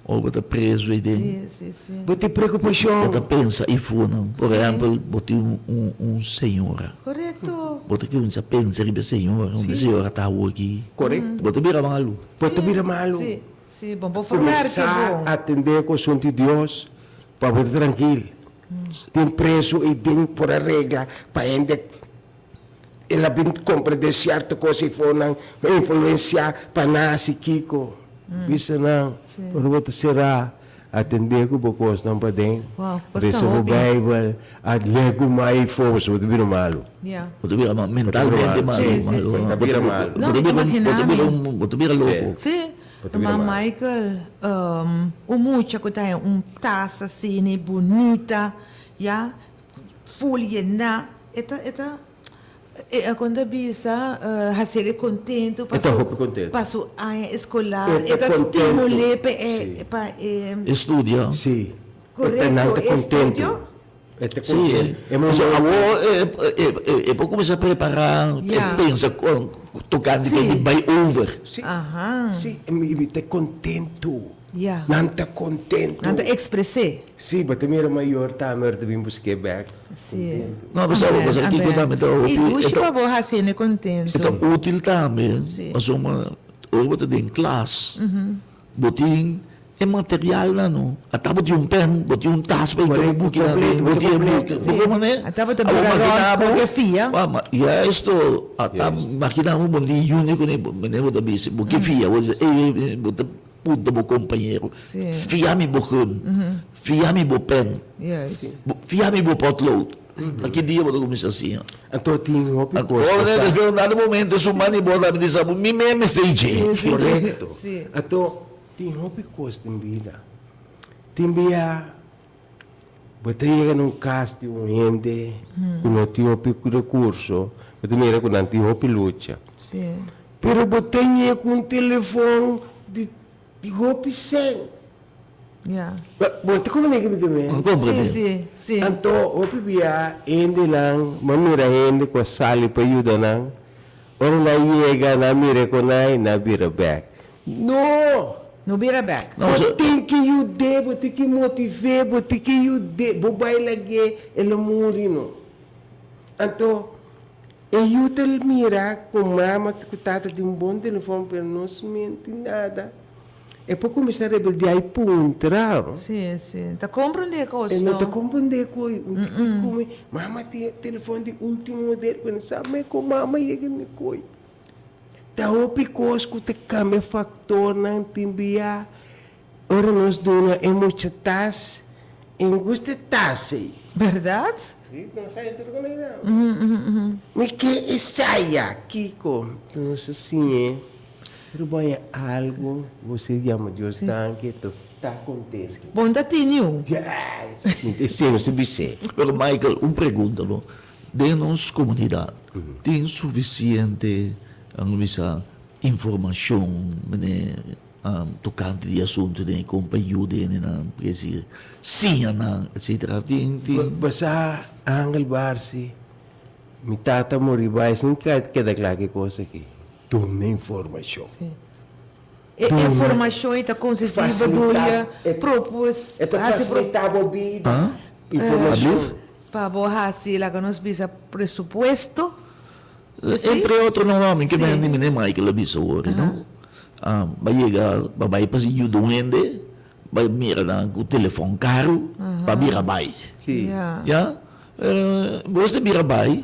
Ora bo ta prezu ei den. Sí, sí, sí. Bo tin preokupashon. Bo ta pensa i funa. Por ehèmpel, bo tin un un señora. Korekto. Bo ta kuminsá pensa riba e señora, unda e señora ta awor aki. Korekto. Bo ta bira malu. Bo ta bira malu. Sí, sí, bo por verke Kuminsá bon. atendé ku asuntu di Dios pa bo ta trankil. Tin prezu ei den por a regla pa hende el a bin komprendé sierto kos ei for nan influensiá pa nan hasi kiko. Bisa nan, ora bo ta será, atendé ku bo kosnan paden, resa bo Beibel, a lei ku mai ei for, pasobra bo ta bira malu. Bo ta bira malu, mentalmente malu. Bo ta bira malu. Bo ta bira loko. Sí, ma Michael, un mucha ku ta haña un tas asina bunita, ya, Ful yená, e ta, e ta, e kon ta bisa, hacer e contento pa su, pa su aña escolar, e ta stimul'é pa e, pa e. Estudia. Sí. Correcto, e estudio. Sí, awor e por cuminsa prepara, e pensa tocante di bai over. Sí, sí, mi ta contento. Ya. Nan ta contento. Nan ta expres'é. Sí, bo ta mira mayor tambe ora ta bin busk'é bek. Sí. Contento. No, pasobra Amen, pasobra kiko amen. tambe ta hopi. I dushi e ta pa bo hasiendo contento. E ta útil tambe, Sí. pasobra ora bo ta den klas, bo tin e materialnan no. Ata bo tin un pen, bo tin un tas pa hinka bo buki nan den, bo tin e buki. Bo por manera? Ata bo ta bira rònt ku ke fia. Juisto, ata makina bo bon tin juni kuné, manera bo ta bisa, bo ke fia, bo ta bisa, ey, bo ta. Punta bo kompañero, Fia mi bo gum, fia mi bo pen, fia mi bo potlood. Na ki dia bo ta kuminsá siña? Anto tin hopi kos Ora pa sa. Despues un dado momento su mani bo ta bisa bo, mi mes mester dje. Korekto. Anto tin hopi kos den bida. Tin bia bo ta yega na un kas di un hende ku no tin hopi rekurso. Bo ta mira ku nan tin hopi lucha. Sí. Pero bo ta ñe ku un telefòn di di hopi sèn. Ja. Bo ta komprendé ke mi ke men? Mi komprendé. Sí, sí, sí. Anto hopi bia hendenan, bo a mira hende ku a sali pa yuda nan, ora nan yega nan mira ku nan i nan bira bèk. No! No bira bèk. No, Bo so. tin ki yud'é, bo tin ki motiv'é, bo tin ki yud'é. Bo bai lag'é, el a muri no. Anto e yu ta mira ku mama ku tata tin un bon telefòn pero no smenti nada. E por kuminsá rebeldiá i puntra. Sí, sí. Ta komprendé kos, E no no? ta komprendé kos. Un tipo di kome, mama tin e telefòn di último modelo, pero no sa me kon mama yega na e koi. Ta hopi kos ku ta kambia faktornan tin bia. Ora nos duna e mucha tas, e no gusta e tas ei. Bèrdat? Sí, nos sa tur ku nos da. Mi ke esaya, kiko? Nos a siñ'é, pero bo haña algu, bo si yama Dios danki, e ta kontento. Bon ta tin yu. Yes! Esei nos a bis'é. Pero Michael, un pregunta no. Den nos komunidat tin sufisiente, nan bisa, informashon, mene tokante di asuntu den e kon pa yuda hendenan, por decir, siña nan, etcetera. Tin, tin. Bo sa, Angel Barsi, mi tata a muri bai sin keda kla ki kos aki. Duna informashon. Sí. E informashon ei ta konsistí bedoel je propos E ta hasi pro fasilitá bo bida. Ah? Informashon. Pa bo hasi laga nos bisa presupuesto. Sí? Entre otro no mami ke Sí. men di mene Michael a bisa awor no. Ba yega ba bai pa yuda un hende ba mira nan ku telefon karu ba bira bai. Sí. Ja. Ya pero bos ta bira bai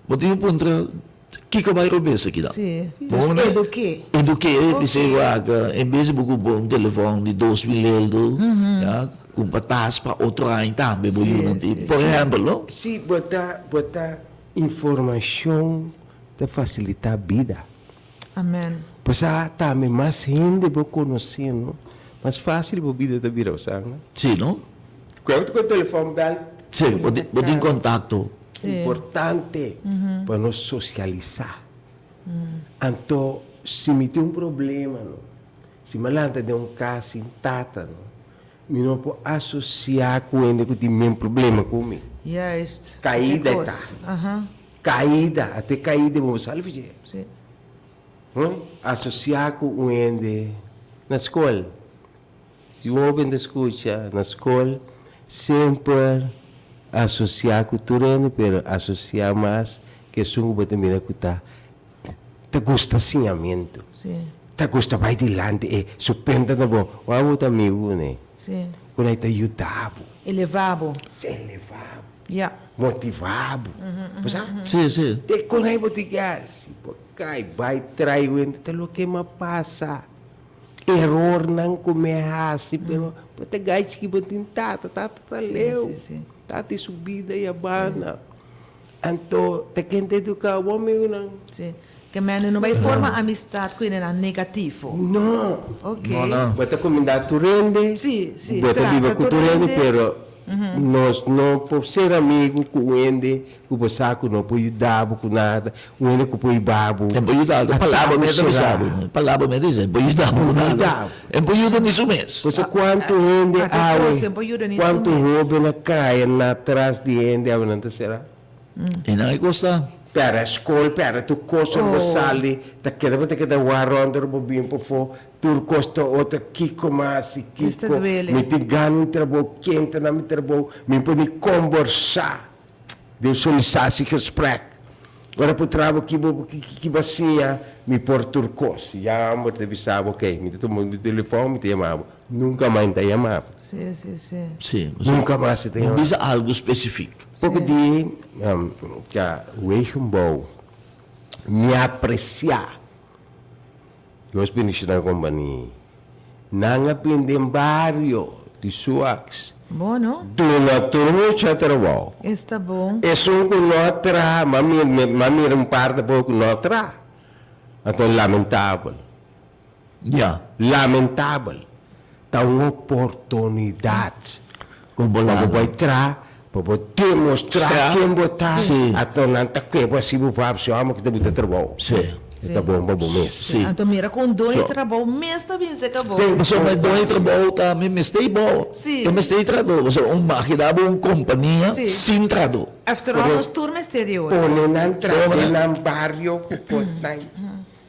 bo tin ku puntra kiko bai robes aki dan. Sí. Bo Dus mane eduké. eduké bis'é Oké. wak en bes di bo kumpra un telefon di 2000 eldo ya kumpra tas pa otro aña tambe bo Sí, yunan tin sí, por sí. ehèmpel no. Sí bo ta bo ta Informashon ta fasilitá bida. Amen. Pasá tambe mas hende bo konosé no, mas fásil bo bida ta bira, bo sa no? Sí, no? Kuer bo ta ku e telefòn bèl. Sí, bo tin bo tin kontakto. Sí. Importante pa nos sosialisá. Anto si mi tin un problema no, si mi a lanta den un kas sin tata no, Mi no por asosiá ku hende ku tin men problema ku mi. Juist. Kaida e ta. Aha. Kaida, ate kaida bo sali for dje. Si. Asosiá ku un hende na skol. Si un hoben ta skucha na skol, semper asosiá ku tur hende, pero asosiá mas ku esun ku bo ta mira ku ta Ta gusta siñamentu. Sí. Ta gusta bai dilanti e su penta ta bon. Wou bo ta amigu kuné. Sí. Ku nan ta yuda bo. Elevá bo. Sí, elevá bo. Ya. Motivá bo. Bo sa? Sí, sí. Te ku nan bo tin ke hasi. Bo kai bai trai wende ta loke m'a pasa. Erornan ku mi a hasi pero bo ta gai chiki bo tin tata. Tata ta leu. Sí, sí, sí. Tata i su bida i a banda. Anto ta ken ta educa bo amigunan? Sí. Ke mende no bai forma amistad ku hendenan negativo. No. Ok. No, no. Bo ta cuminda tur hende. Sí, sí. Bo ta biba Trata ku tur tur hende, hende. pero nos no por ser amigu ku un hende ku bo sa ku no por yuda bo ku nada, un hende ku por hiba bo. E por yuda bo, palabra mi ta bisa bo, palabra mi ta bisa, e por yuda bo ku nada. E por yuda ni su mes. Pasobra kuantu hende awe, kuantu hoben a kai na tras di hende awe nan ta sera. I nan e kosta. Pèrdè skol, pèrdè tur kos ora bo sali, ta keda bo ta keda wak rònt ora bo bin pafó, tur kos ta otro, kiko mas i kiko, mi tin gana un trabou, ken ta na mi trabou, mi por ni kombersá den solisatiegesprek. Ora por traha ki bo ki bo a siña mi por tur kos. Ya amor ta bisa bo ok mi ta tuma mi telefòn mi ta yama bo. Nunka mas mi ta yama bo. Sí, sí, sí. Sí, Nunka mas mi ta yama bo. Bisa algu spesifik. Poko di ta wegenbouw mi apresiá. Dios bendiciona compania. Nan a bin den bario di Suax. Bon no? Duna tur mucha trabou. Esta bon. Esun cu no a traha, m'a mira m'a mira un par tampoco cu no a traha. Anto lamentabel. Ya. Lamentabel. Ta un oportunidad. Con bo Pa bo laga. bay traha. Pa bo demostrá Stra. ken bo ta, Sí. anto nan ta kue bo hasi bo vap, si amo ki ta buta trabou. Sí. E ta bon pa bo mes. Sí. Anto mira ku un doño So. trabou mes ta bin serka bo. Ten Pasobra e doño trabou ta mi mester i bo. Sí. E mester i trahadó. Pasobra un magina bo un kompania Sí. sin trahadó. After all nos tur mester di otro. Pone nan tra den nan bario ku kosnan.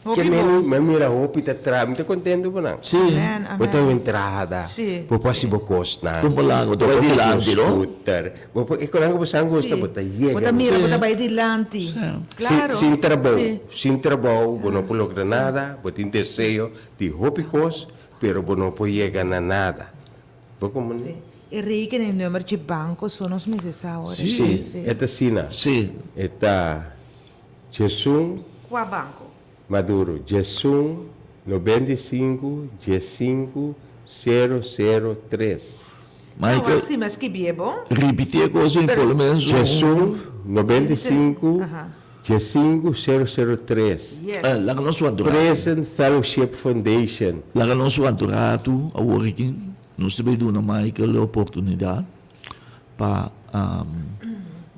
Hopi Ke bon. meni mi a mira hopi ta traha, mi ta contento cu nan. Sí. Amen, Bo ta amen. un entrada, Sí, bo por sí. haci bo cosnan, Con polanco, bo bo ta por bai compra un dilanti, no? scooter, bo por, e conan cu bo san gusta, Sí. bo ta yega. Bo ta mira, Sí. bo ta bai dilanti. Sí. Claro. Sin, sin trabou, Sí. sin trabou bo no por logra nada, bo tin deseo di hopi cos, pero bo no por yega na nada. Bo como Sí. E rekening nummer dje banco so nos mester sa ora. Sí. Sí. E ta asina. Sí. E ta Djesun. Kua banko? Maduro, djesun, 95, djesinku, sero, sero, tres. Michael, Awor si mi a skibié bon. ripití e kos ei por lo menos un. Djesun, 95, Aha. djesinku, sero, sero, tres. Yes. Eh, laga nos wanta un ratu. Prison Fellowship Foundation. Laga nos wanta un ratu awor aki. Nos ta bay duna Michael e oportunidat pa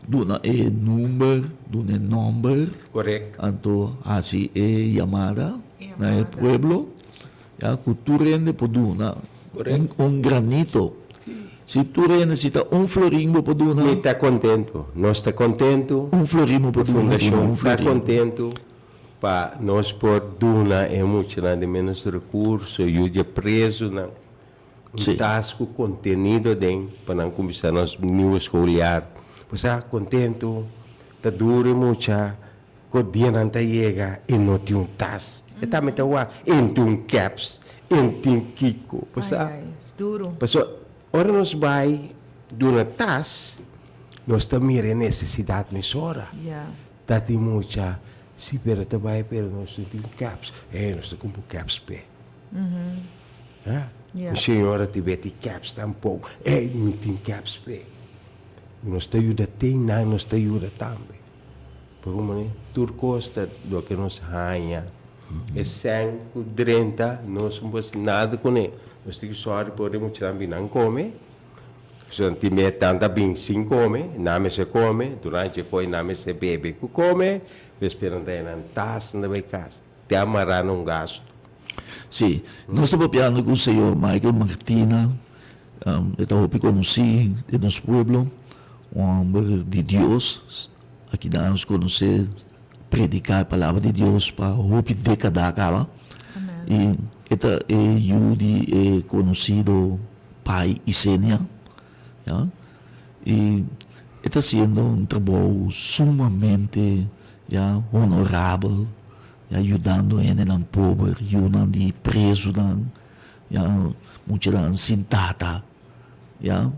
duna e number, duna e nomber. Correcto. Anto haci e yamada na e pueblo, ya cu tur hende por duna un granito. Si tur hende, si ta un florin bo por duna. Mi ta contento, nos ta contento. Un florin bo por duna, duna un Fundacion florin. ta contento pa nos por duna e muchanan di menos recurso, yu dje presonan. Un tas ku kontenido den pa nan kuminsá nos nieuwe schooljaar. Bo sa kontentu, ta duru e mucha, ku dianan ta yega e no tin un tas. E tambe ta wak, e no tin un kèps, e no tin kiko. Bo sa? Pasobra ora nos bai duna tas, nos ta mira e nesesidat mesora. Ta tin mucha, si pero ta bai pero nos no tin kèps. E nos ta kumpra un kèps p'e. Mi señora ti beti caps tampoco. Ey, mi tin caps p'e. Nos ta yuda ten nan, nos ta yuda tambe. Por como ne, tur cos ta loke nos haña. E sèn cu drenta, nos no por haci nada cune. Nos tin cu sòri por e muchanan bin nan come. Pasobra tin bes nan ta bin sin come, nan mester come, durante e coy nan mester bebe cu come, despues nan ta haña nan tas, nan ta bay cas. Te a mará na un gastu. Sí, nos ta papiando ku señor Michael Martina, e ta hopi konosí den nos pueblo, un homber di Dios, aki nan nos konosé prediká e palabra di Dios pa hopi dékada kaba, i e ta e yu di e konosido Pai Isenia, ya, i e ta hasiendo un trabou sumamente, ya, honorabel. Ya yudando hendenan pober, yunan di prezunan, ya muchanan sin tata, ya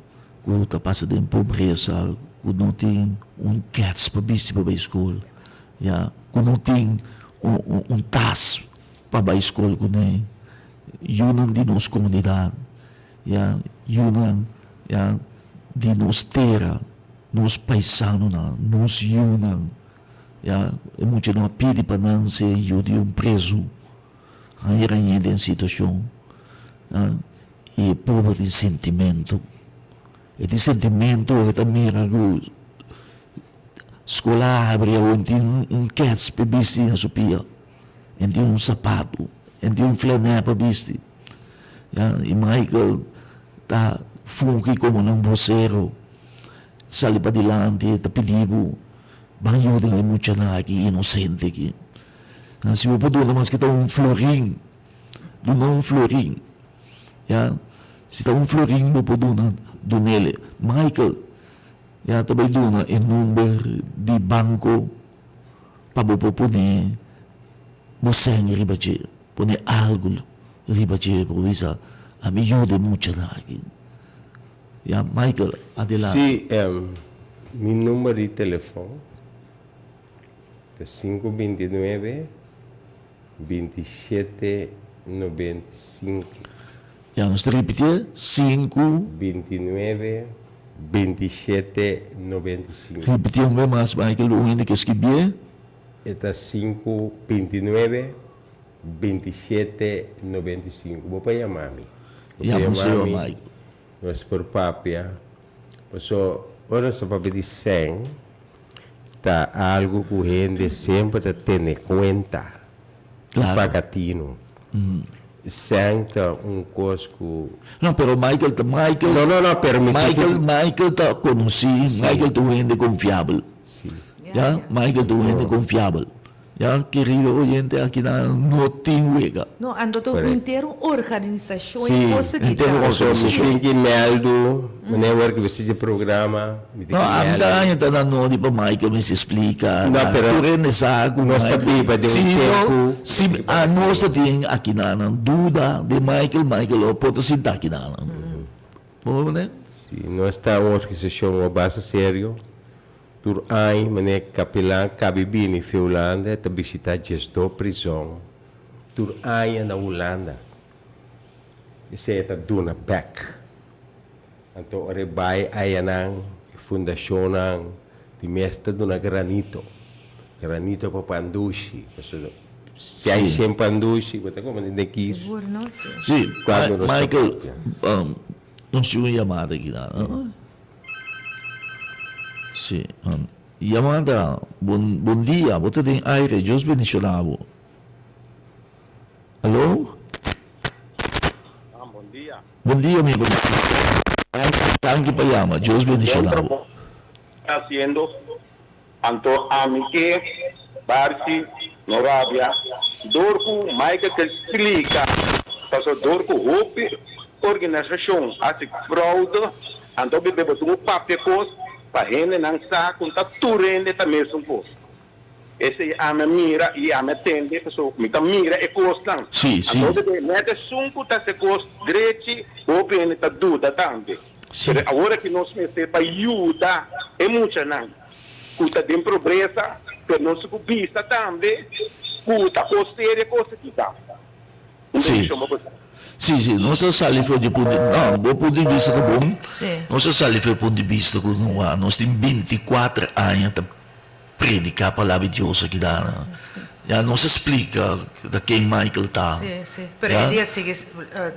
ku ta pasa den pobresa, ku no tin un kets pa bisti pa bai skol, ya ku no tin un tas pa bai skol kuné, yunan di nos komunidat, ya yunan ya di nos tera, nos paisanonan, nos yunan. Ya, e mucha no a pidi pa nan ser yu di un prezu. Nan era ñe den situacion, ya, y e pober tin sentimento. E tin sentimento ora e ta mira cu scola a habri awo, e tin un kets pa bisti na su pia, e tin un sapato, e tin un flanel pa bisti. Ya, y Michael ta fungi como nan vocero. Sali padilanti e ta pidi bo ban yuda e muchanan aki inosente aki. Nan si bo por duna maske ta un florin, duna un florin, ya. Si ta un florin bo por duna, dunele. Michael ya ta bai duna e number di banco pa bo por pone bo sèn riba dje, pone algo riba dje pa bo bisa ami yuda e muchanan aki. Ya Michael, adelante. Sí, mi number di telefon ta sinku 29, 27, 95. Ya, nos ta ripitié, sinku. 29, 27, 95. Ripitié un bes mas, Michael, un hende ke skibié. E ta sinku 29, 27, 95. Bo por yama mi. Bo por Yama yama señor mi. Michael. Nos por papia. Paso. Ora nos ta papia di sèn, ta algu ku hende semper ta tene kuenta, paga tinu. Sèn ta un kos ku. No, pero Michael ta Michael. No, no, no, pero mi tin Michael, Michael ta konosí, Michael ta un hende konfiabel. Ya, Michael ta un hende konfiabel. Ya, kerido oyente, aki nan no tin wega. No, anto ta un henter un organisashon e cosa ki ta. Henter un organisashon. Mi tin ki mèldu, meneer wòrdu ki bo sigui programa, mi tin No, ki ami mèldu. ta haña ta na nodi pa Michael mester splika. No, pero Tur hende sa ku nos ta Michael. biba den un Si no, tempu. si anos ta tin aki nan duda den Michael, Michael lo por ta sinta aki nan. Bo mane? Si, nos ta un organisashon a base serio. Tur añ meneer Kapilan kabi bini fi Hulanda e ta bishita djesdo prizon tur aña na Hulanda. Esei e ta duna bek. Anto ora e bai ayanan e fundashonnan di mes ta duna granito. Granito pa pandushi. Pasobra si hay shen pandushi bo ta kome den kis. Sigur no si. Si, Cuando nos ta Michael, papia. nos tin un yamada aki nan. Sí. Yamada, bon, bon dia, bo ta den aire, Dios bendiciona bo. Alo? Ah, bon dia. Bon dia, mi ruman. Danki pa yama, Dios bendiciona bo. Haciendo, anto ami ke Barsi no rabia dor ku Michael ta splika paso dor ku hopi organisashon hasi fraude anto bebe bo tin ku papia kos pa hendenan sa ku ta tur hende ta mesun kos esei ami a mira i ami a tende paso mi ta mira e kosnan Sí, sí. anto bebe net esun ku ta hasi kos drechi hopi hende ta duda tambe Sí. pero awor aki nos mester pa yuda e muchanan. Ku ta den probresa, pero nos ku bisa tambe ku ta kos serio kos aki ta. Un Sí. bendishon pa boso. Sí, sí, nos ta sali for di punto, no, bo punto di bista ta bon. Sí. Nos ta sali for e punto di bista ku no, nos tin binti kuater aña ta prediká palabra di Dios aki dana. Ya nos a splika ta ken Michael ta. Sí, sí. Pero Ya. e dia sigui,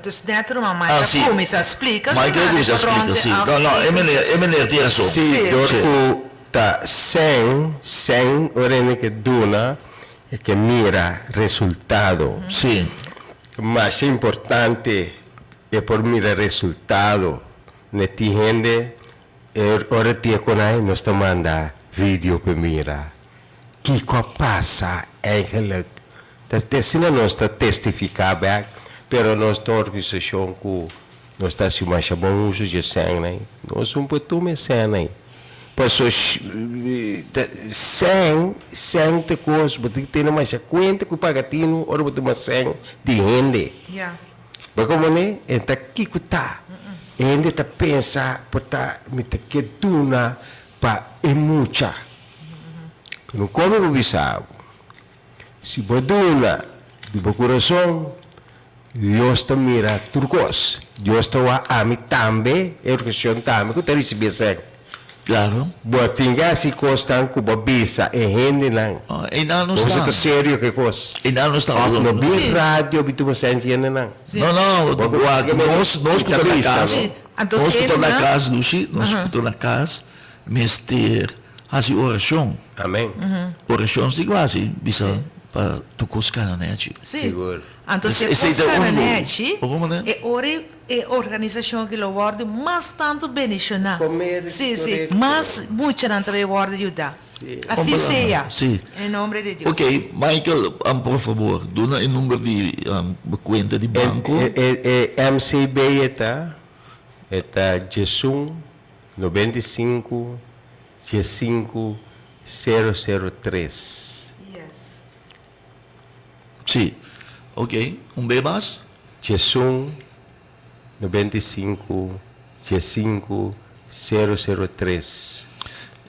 dus net ruman Ah, Michael sí. kuminsá splika Michael durante kuminsá splika, rond sí. de No, no, e meneer, e meneer tin rason. Sí, Sí. dor Sí. ku ta sèn, sèn ora hende ke duna e ke mira resultado. Sí. Masha importante e por mira resultado. Ne tin hende e ora tin e konai nos ta manda video pa mira. Kiko a pasa eigenlijk? Ta asina nos ta testifiká bèk, pero nos ta un organisashon ku nos ta hasi masha bon uso dje sènnan ei. Nos un por tuma e sènnan ei. Paso sèn, sèn ta kos bo tin tene masha kuenta ku paga tinu ora bo tuma sèn di hende. Bo komo ne? E ta kiko ta? E hende ta pensa por ta mi ta ke duna Pa e mucha. No come bo bisa bo. Si bo duna di bo curason, Dios ta mira tur cos. Dios ta wak ami tambe, e orkesion tambe cu ta ricibi esek. Claro. Bo a tin haci cosnan cu bo a bisa e hendenan. Einan no Bo sta. ta serio cu e cos. Einan no sta. Of no bin radio bi tuma senchi hendenan. No, no, wak nos, nos cu ta na cas. Anto Nos ku ta na sena. kas, Lucy, nos ku ta na kas mester hasi orashon. Amen. Orashon si ku hasi bisa pa tur kos kana nèchi. Sí. Sigur. Anto si e Esei kos ta kana un nèchi, Bo por e ora e organisashon aki lo wòrdu mas tantu bendishoná. Comer, Sí, sí. korekto. Mas muchanan ta bay wòrdu yudá. Sí. Así sea. Sí. En e nombre de Dios. Ok, Michael, por favor, duna e number di bo cuenta di banco. E, e, e MCB e ta, e ta djesun 95 15 003. Yes. Sí. Ok, un be mas? 11 95 15 003.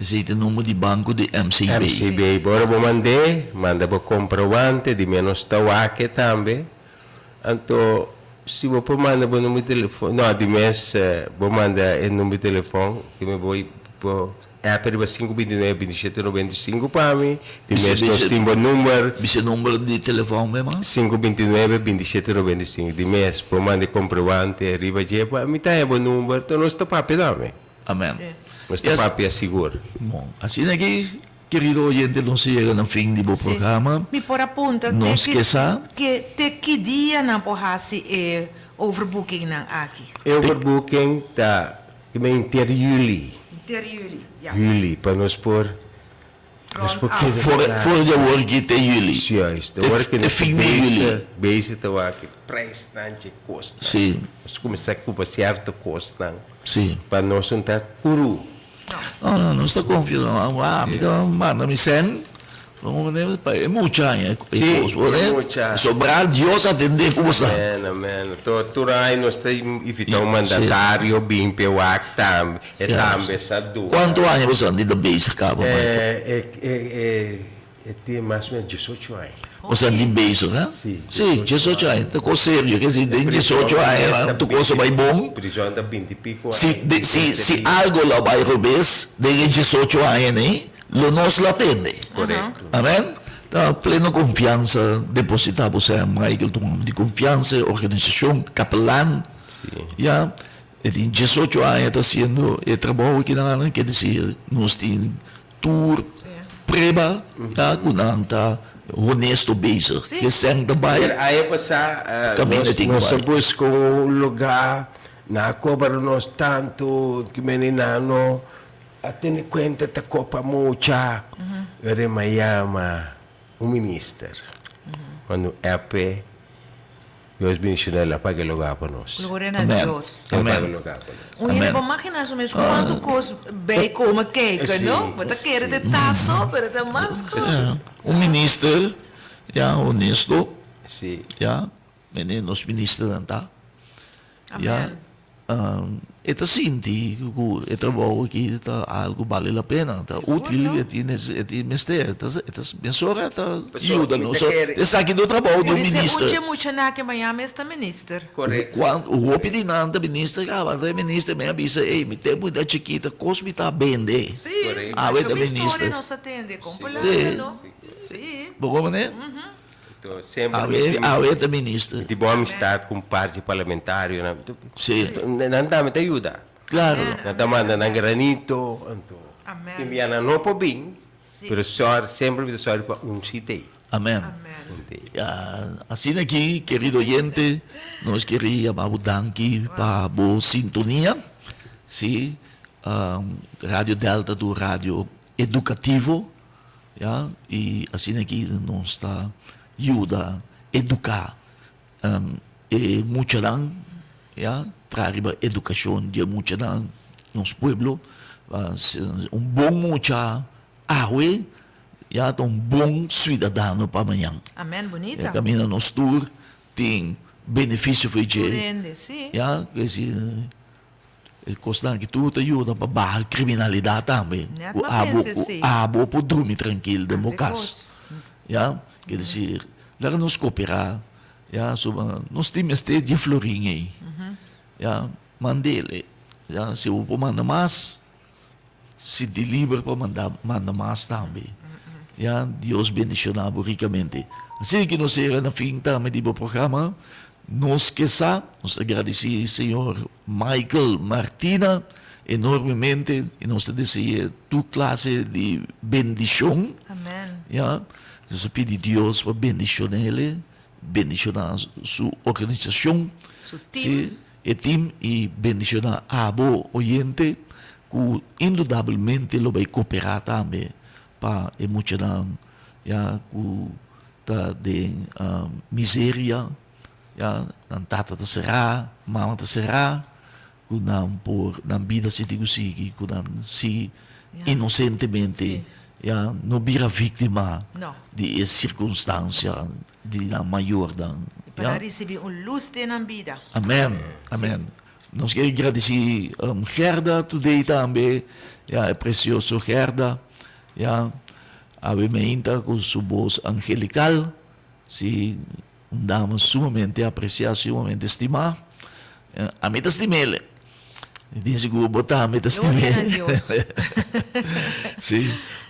Esei ta e number di banco di MCB. MCB. Bo ora bo mand'é, manda bo comprobante di menos tawake tambe. Anto si bo por manda bo number di telefon, no, di mes bo manda e number di telefon, di mi bo bo app riba 529 27 95 pa mi, di mes nos tin bo number. Bisa e number di telefon mi mas. 529 27 95, di mes bo manda e comprobante riba dje pa mi ta haña bo number, to nos ta papia tambe. Amen. Nos ta papia sigur. Bon, asina aki, kerido oyente, nos a yega na fin di bo programa. Mi por a puntra te Nos ke sa. ki te ki dia nan por hasi e overboekingnan aki? E overboeking ta henter juli. Henter juli, ya. Juli, pa nos por Nos por keda For klaar. for di awor ki te juli. Juist, awor ki E nos ta fin di juli. bezig, bezig ta wak e prijsnan dje kosnan. Sí. Nos kuminsá kupa sierto kosnan Sí. pa nos no ta kuru. No, no, nos ta konfia no. Ah, mi ta manda mi sèn, pa e mucha aña e Sí, kos, por e e mucha. Sobrá Dios atendé ku bo sa. Amen, amen. To tur aña nos ta invitá un mandatario bin p'e wak tambe. E tambe sa duna. Kuantu aña bo sa di ta bezig kaba, Michael? E, e, e, e tin mas o menos diesocho aña. Bo sa di bezig, ha? Si, Si, diesocho aña. Ta kos serio. Ke si den diesocho aña tur kos a bai bon. Prison ta binti piko aña. Si, si, si algo lo a bai robes den e diesocho aña nei, lo nos lo atende. Korekto. Amen. Ta pleno konfiansa depositá bo sa Michael ta un homber di konfiansa, e organisashon, kapelan. Si. Ya. E tin diesocho aña ta haciendo e trabou aki nan anan, ke desir nos tin tur prueba ta ku nan ta honesto bezig. Ke sèn ta bai Pero aña pasá kaminda tin ku nos a bai. buska un lugá, nan a kobra nos tantu, ki mene nan no a tene kuenta ta kopa mucha. Pero e mayama un minister, cuando app Dios bendiciona el a paga e lugar pa nos. Gloria na Amen. Dios. El a paga e Amen. lugar pa nos. Un hende Amen. por magina su mes cuanto cos bay come kijken, Sí, no? Bo ta kere sí. te taso, pero ta mas cos. Ja, un minister, ja, honesto, Sí. ja, mene nos ministernan ta. Ja, Amen. E ta sinti ku e trabou aki ta algu bale la pena, ta útil, e tin e tin mester, e ta e ta mesora ta yuda nos. Esaki no trabou di un Por minister. esei un dje muchanan ke mañana mes ta minister. Korekto. Kuan hopi di nan ta minister kaba, ta e minister mi a bisa, ey mi tempu mi ta chikita kos mi ta bende. Sí, Awe ta masha mi minister. storia nos a tende, kon palabra no. Sí. Bo komprende? Anto semper Awe, mi tin awe ta minister. mi tin bon amistad ku un par di parlamentarionan. Sí. Nan tambe ta yuda. Claro. Nan ta manda nan granito, anto Amen. tin bia nan no por bin, Sí. pero sòr, semper mi ta sòri pa un si t'ei. Amen. Amen. Un t'ei. Ya, asina aki, kerido oyente, nos kere yama bo danki pa bo sintonia. Sí, Radio Delta ta un radio edukativo. Ya, i asina aki nos ta yuda eduká e muchanan, ya, traha riba edukashon di e muchanan nos pueblo. Un bon mucha awe, ya, ta un bon suidadano pa mañan. Amen, bunita. E kaminda nos tur tin benefisio for dje. Tur hende, si. Ya, kesi. E kosnan aki tur ta yuda pa baha kriminalidat tambe. Net Ku m'a abo pensa ku esei. abo por drumi trankil den bo Ante kas. kos. Ya, ke desir, laga nos koperá, ya, soba nos tin mester dje florin ei. Ya, mand'el. Ya, si bo por manda mas, Sinti liber pa manda manda mas tambe. Ya, Dios bendiciona bo ricamente. Asina ki nos yega na fin tambe di bo programa. Nos ke sa, nos ta gradici señor Michael Martina enormemente y nos ta desea tur clase di bendicion. Amen. Ya, nos ta pidi Dios pa bendicionele, bendiciona su organisacion. Su team. Si, E team y bendiciona abo oyente cu indudablemente lo bay coopera tambe pa e muchanan ya cu ta den miseria ya nan tata ta cera mama ta cera cu nan por nan bida sinti cu sigui cu nan si inocentemente ya no bira victima di e circunstancia di nan mayornan. I pa nan risibi un lus den nan bida. Amen, amen. Nos kier gradisi Gerda today tambe, ya e precioso Gerda, ya awe meinta cu su bos angelical, si un dama sumamente aprecia, sumamente estima. Ami ta stim'el. Mi tin sigur bo tambe ta stim'é. Gloria na Dios. Sí.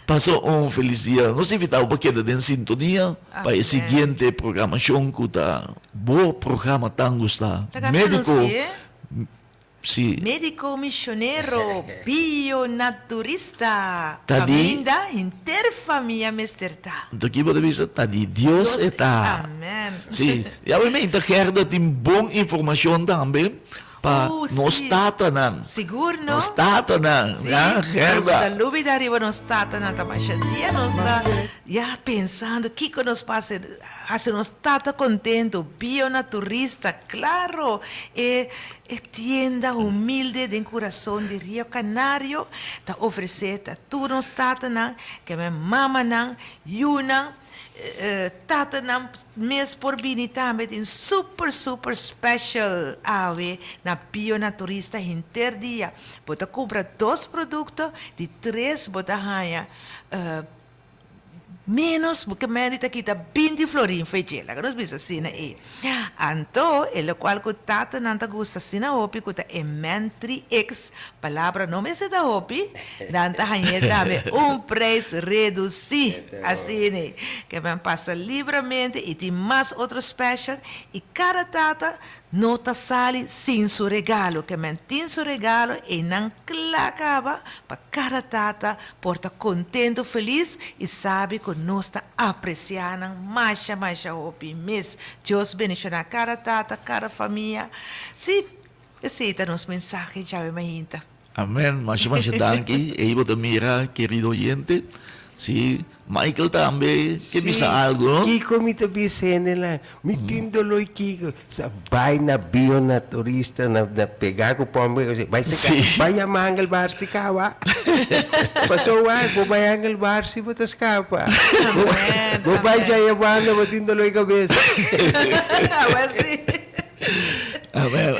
Pasa un felis dia. Nos ta invitá bo pa keda den sintonia pa e siguiente programashon ku ta bo programa tan gustá, Ta ka Médiko anunci'é? Si. Médiko misionero, bionaturista, Ta di. kaminda henter famia mester ta. Anto ki bo ta bisa? Ta di Dios e ta. Amen. Si. I awe meinta Gerda tin bon informashon tambe pa Oh, nos si. tatanan. Sigur no. Nos tatanan, Si. ya, Nos Gerda. ta lubida riba nos tatanan ta masha dia nos ta ya pensando kiko nos por hasi, hasi nos tata kontento, bionaturista, klaro, e E tienda humilde den kurason di Rio Canario ta ofresé ta tur nos tatanan, keme mamanan, yunan, tatanan mes por bini tambe tin super super special awe na Bio Naturista henter dia. Bo ta kumpra dos produkto di tres bo ta haña Ménos bo ke mende ta kita binti florin fo'i dje, laga nos bisa asina ei. Anto, e lokual ku tatanan ta gusta asina hopi ku ta e mentri X, palabra no mester ta hopi, nan ta hañ'é tambe un preis redusí. Asina ei, ke men pasa libramente i tin mas otro special i kada tata No ta sali sin su regalo, ke men tin su regalo einan kla kaba pa kada tata por ta kontento, felis i sabi ku nos ta apresiá nan masha masha hopi mes. Dios bendishoná kada tata, kada famia. Sí, esei ta nos mensahe djawe mainta. Amen, masha masha danki. Ei bo ta mira, kerido oyente. Si, Michael tambe ke bisa algo, no? Kiko mi ta bisa hendenan? Mi tin dolor kiko. Sa bai na bionaturista na na pega ku pompe bai seka bai yama Angel Barsi kawa. Paso wak bo bai Angel Barsi bo ta skapa. Amen, Bo bai amen. djaya banda bo tin dolor kabes. Awe si. Amen.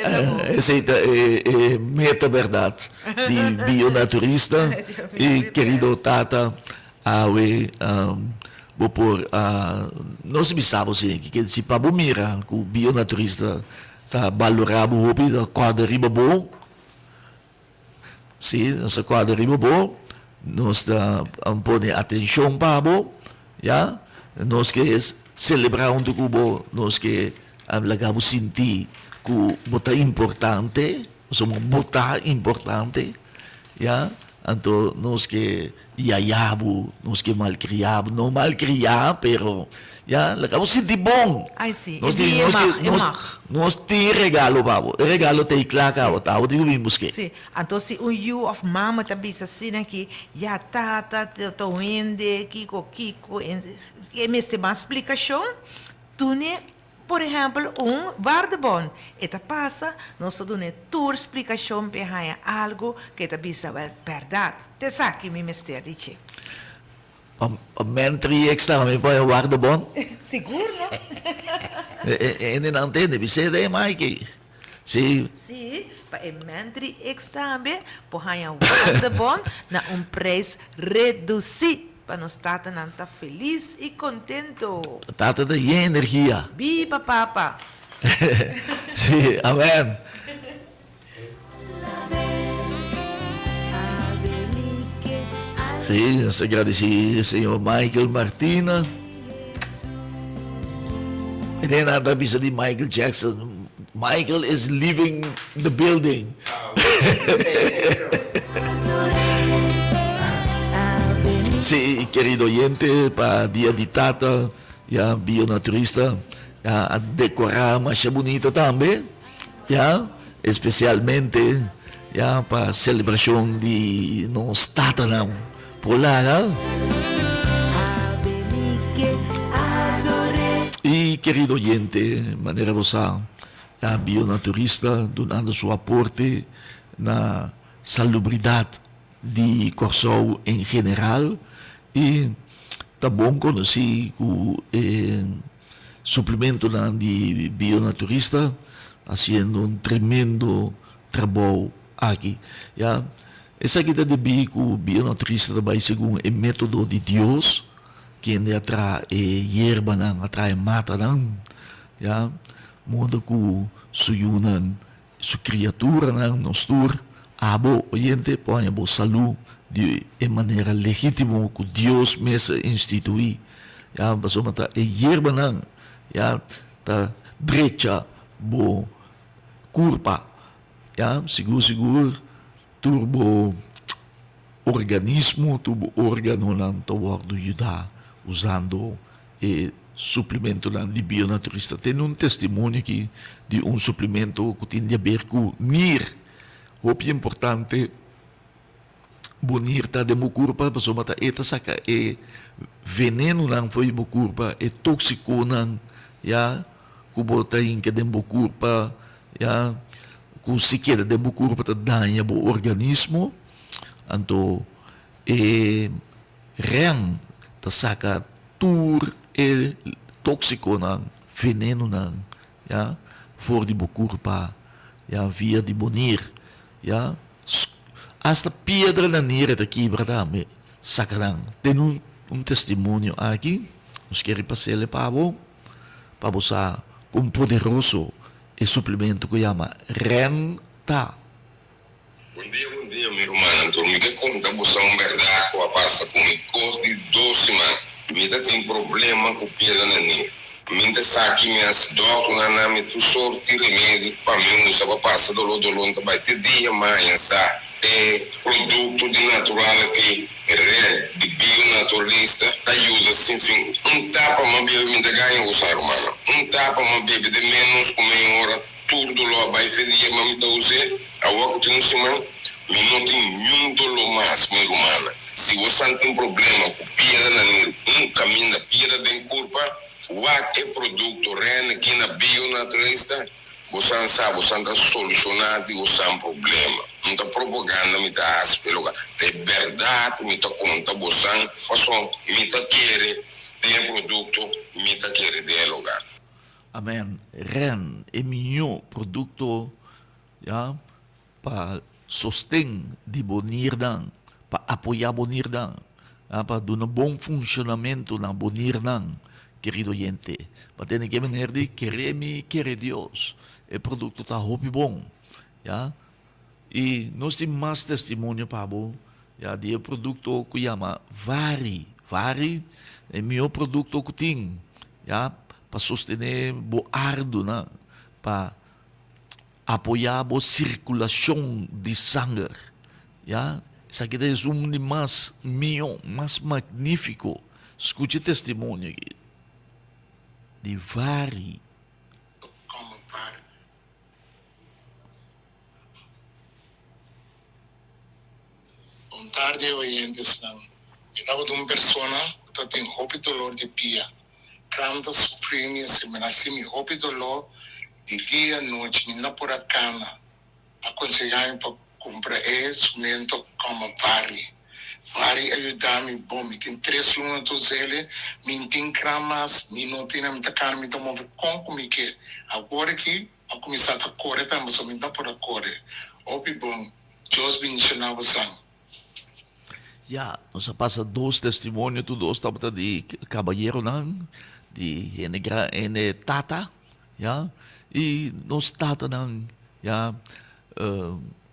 Esei ta e e meta bèrdat di bionaturista i kerido tata awe bo por nos bisa bo si ke si pa bo mira ku bionaturista ta balorá bo hopi ta kòrda riba bo. Si, nos ta kuadra riba bo, nos ta pone atenshon pa bo, ya. Nos ke selebrá huntu ku bo, nos ke laga bo sinti ku bo ta importante, pasobra bo ta importante, ya. Anto nos ke yaya bo, nos ke malkriá bo, no malkriá, pero ya, laga bo sinti bon. Ay si, e Nos tin, di e nos mag, ke, e nos, mag. nos tin regalo pa bo. E regalo ta ei kla Si. kaba, ta abo tin ku bin busk'é. Si, anto si un yu òf mama ta bisa asina ki, ya tata ta un hende, kiko, kiko, en, e mester mas splikashon, dun'é Por ehèmpel, un wardebon e ta pasa, nos ta dun'é tur splikashon p'e haña algu ku e ta bisa, Wèl, bèrdat, ta esaki mi mester di dje. Pa mentri extra mi pone wardebon? Sigur no. E hendenan tende bis'é den, Mikey. Sí. Sí, pa e mentri ex tambe por haña wardebon na un preis redusí pa nos tatanan ta felis i kontento. Tata ta yen energia. Biba papa! Sí, amen. Sí, nos ta gradisí señor Michael Martina. E den nan ta bisa di Michael Jackson, Michael is leaving the building. Sí, querido oyente, pa Dia di Tata, ya Bionaturista ya a decora masha bunita tambe, ya, especialmente ya pa celebracion di nos tatanan. Por laga. Y querido oyente, manera bo sa, a Bionaturista dunando su aporte na salubridad di Kòrsou en general y ta bon conoci cu e suplementonan di Bionaturista haciendo un tremendo trabou aki. Ya. Esaki ta debí ku bionaturista ta bai segun e método di Dios, kende a traha e yerbanan, a traha e matanan, ya, moda ku su yunan, su kriaturanan, nos tur, abo, oyente, por haña bo salú di e manera legítimo ku Dios mes a instituí, ya, pasobra ta e yerbanan, ya, ta drecha bo kurpa. Ya, sigur sigur tur bo organismo, tur bo organonan ta wòrdu yudá usando e suplementonan di Bionaturista. Tene un testimonio aki di un suplemento ku tin di aber ku nir. Hopi importante bo nir ta den bo kurpa pasobra ta e ta saka e venenonan for di bo kurpa, e toksikonan ya ku bo ta hinka den bo kurpa ya ku si keda den bo kurpa ta daña bo organismo. Anto e Ren ta saka tur e toksikonan, venenonan, ya, for di bo kurpa, ya, via di bo nir, ya. Asta piedra na nir e ta kibra tambe, saka nan. Tene un un testimonio aki, nos kere pas'el pa bo, pa bo sa kon poderoso e suplemento ku yama Ren ta. Bon dia bon dia mi rumannan tur mi ke konta bosa un bèrdat ku a pasa ku mi kos di dos siman mi ta tin problema ku piedra na nir mi ta sa ki mi hasi dòkternan na mi tur sorti remedi pa mi usa pa pasa doló doló ta bai te dia maña sa e produkto di natural aki red di bio naturalista ta yuda sin fin un tapa mi a bebe mi ta gaña usa rumannan un tapa mi a bebe den menos ku mei ora. Tur doló a bai fe dia ma mi ta us'é, awor ku tin un siman, mi no tin niun doló mas, mi rumannan. Si bosan tin problema ku piedra na nir un kaminda piedra den kurpa, wak e produkto Rennekin na Bionaturalista, bosan sa bosan ta solushoná di bosan problema. No ta propaganda mi ta hasi p'e loka, ta e bèrdat mi ta konta bosan, pasobra mi ta kere den e produkto, mi ta kere den e loka. Amen ren e mihó produkto ya pa sosten di bo nirnan, pa apoyá bo nirnan, ya pa duna bon funshonamentu na bo nirnan, kerido oyente. Pa tene ke meneer di kere mi kere Dios, e produkto ta hopi bon, ya. I nos tin mas testimonio pa bo ya di e produkto ku yama Vari. Vari e mihó produkto ku tin ya pa sostené bo ardunan, pa apoyá bo sirkulashon di sanger ya. Esaki ta esun di mas mihó, mas magnífiko. Skucha e testimonio aki di Vari. Bon tardi oyentesnan. Mi tabata un persona ku ta tin hopi dolor di pia. Kram ta sufri mi esei mi a sinti hopi dolor di dia anochi mi no por a kana. A konsehá mi pa kumpra e instrumento komo Vari. Vari a yuda mi bon. Mi tin tres luna tur zele mi n'tin kram mas mi no tin mi ta kana mi ta move kon ku mi ke. Awor aki A kuminsá ta kore tambe pasobra mi ta por a kore. Hopi bon. Dios bindishoná bosan. Ya, nos a pasa dos testimonio, tur dos tabata di kabayeronan, di hende gran, hende tata, ya, i nos tatanan, ya,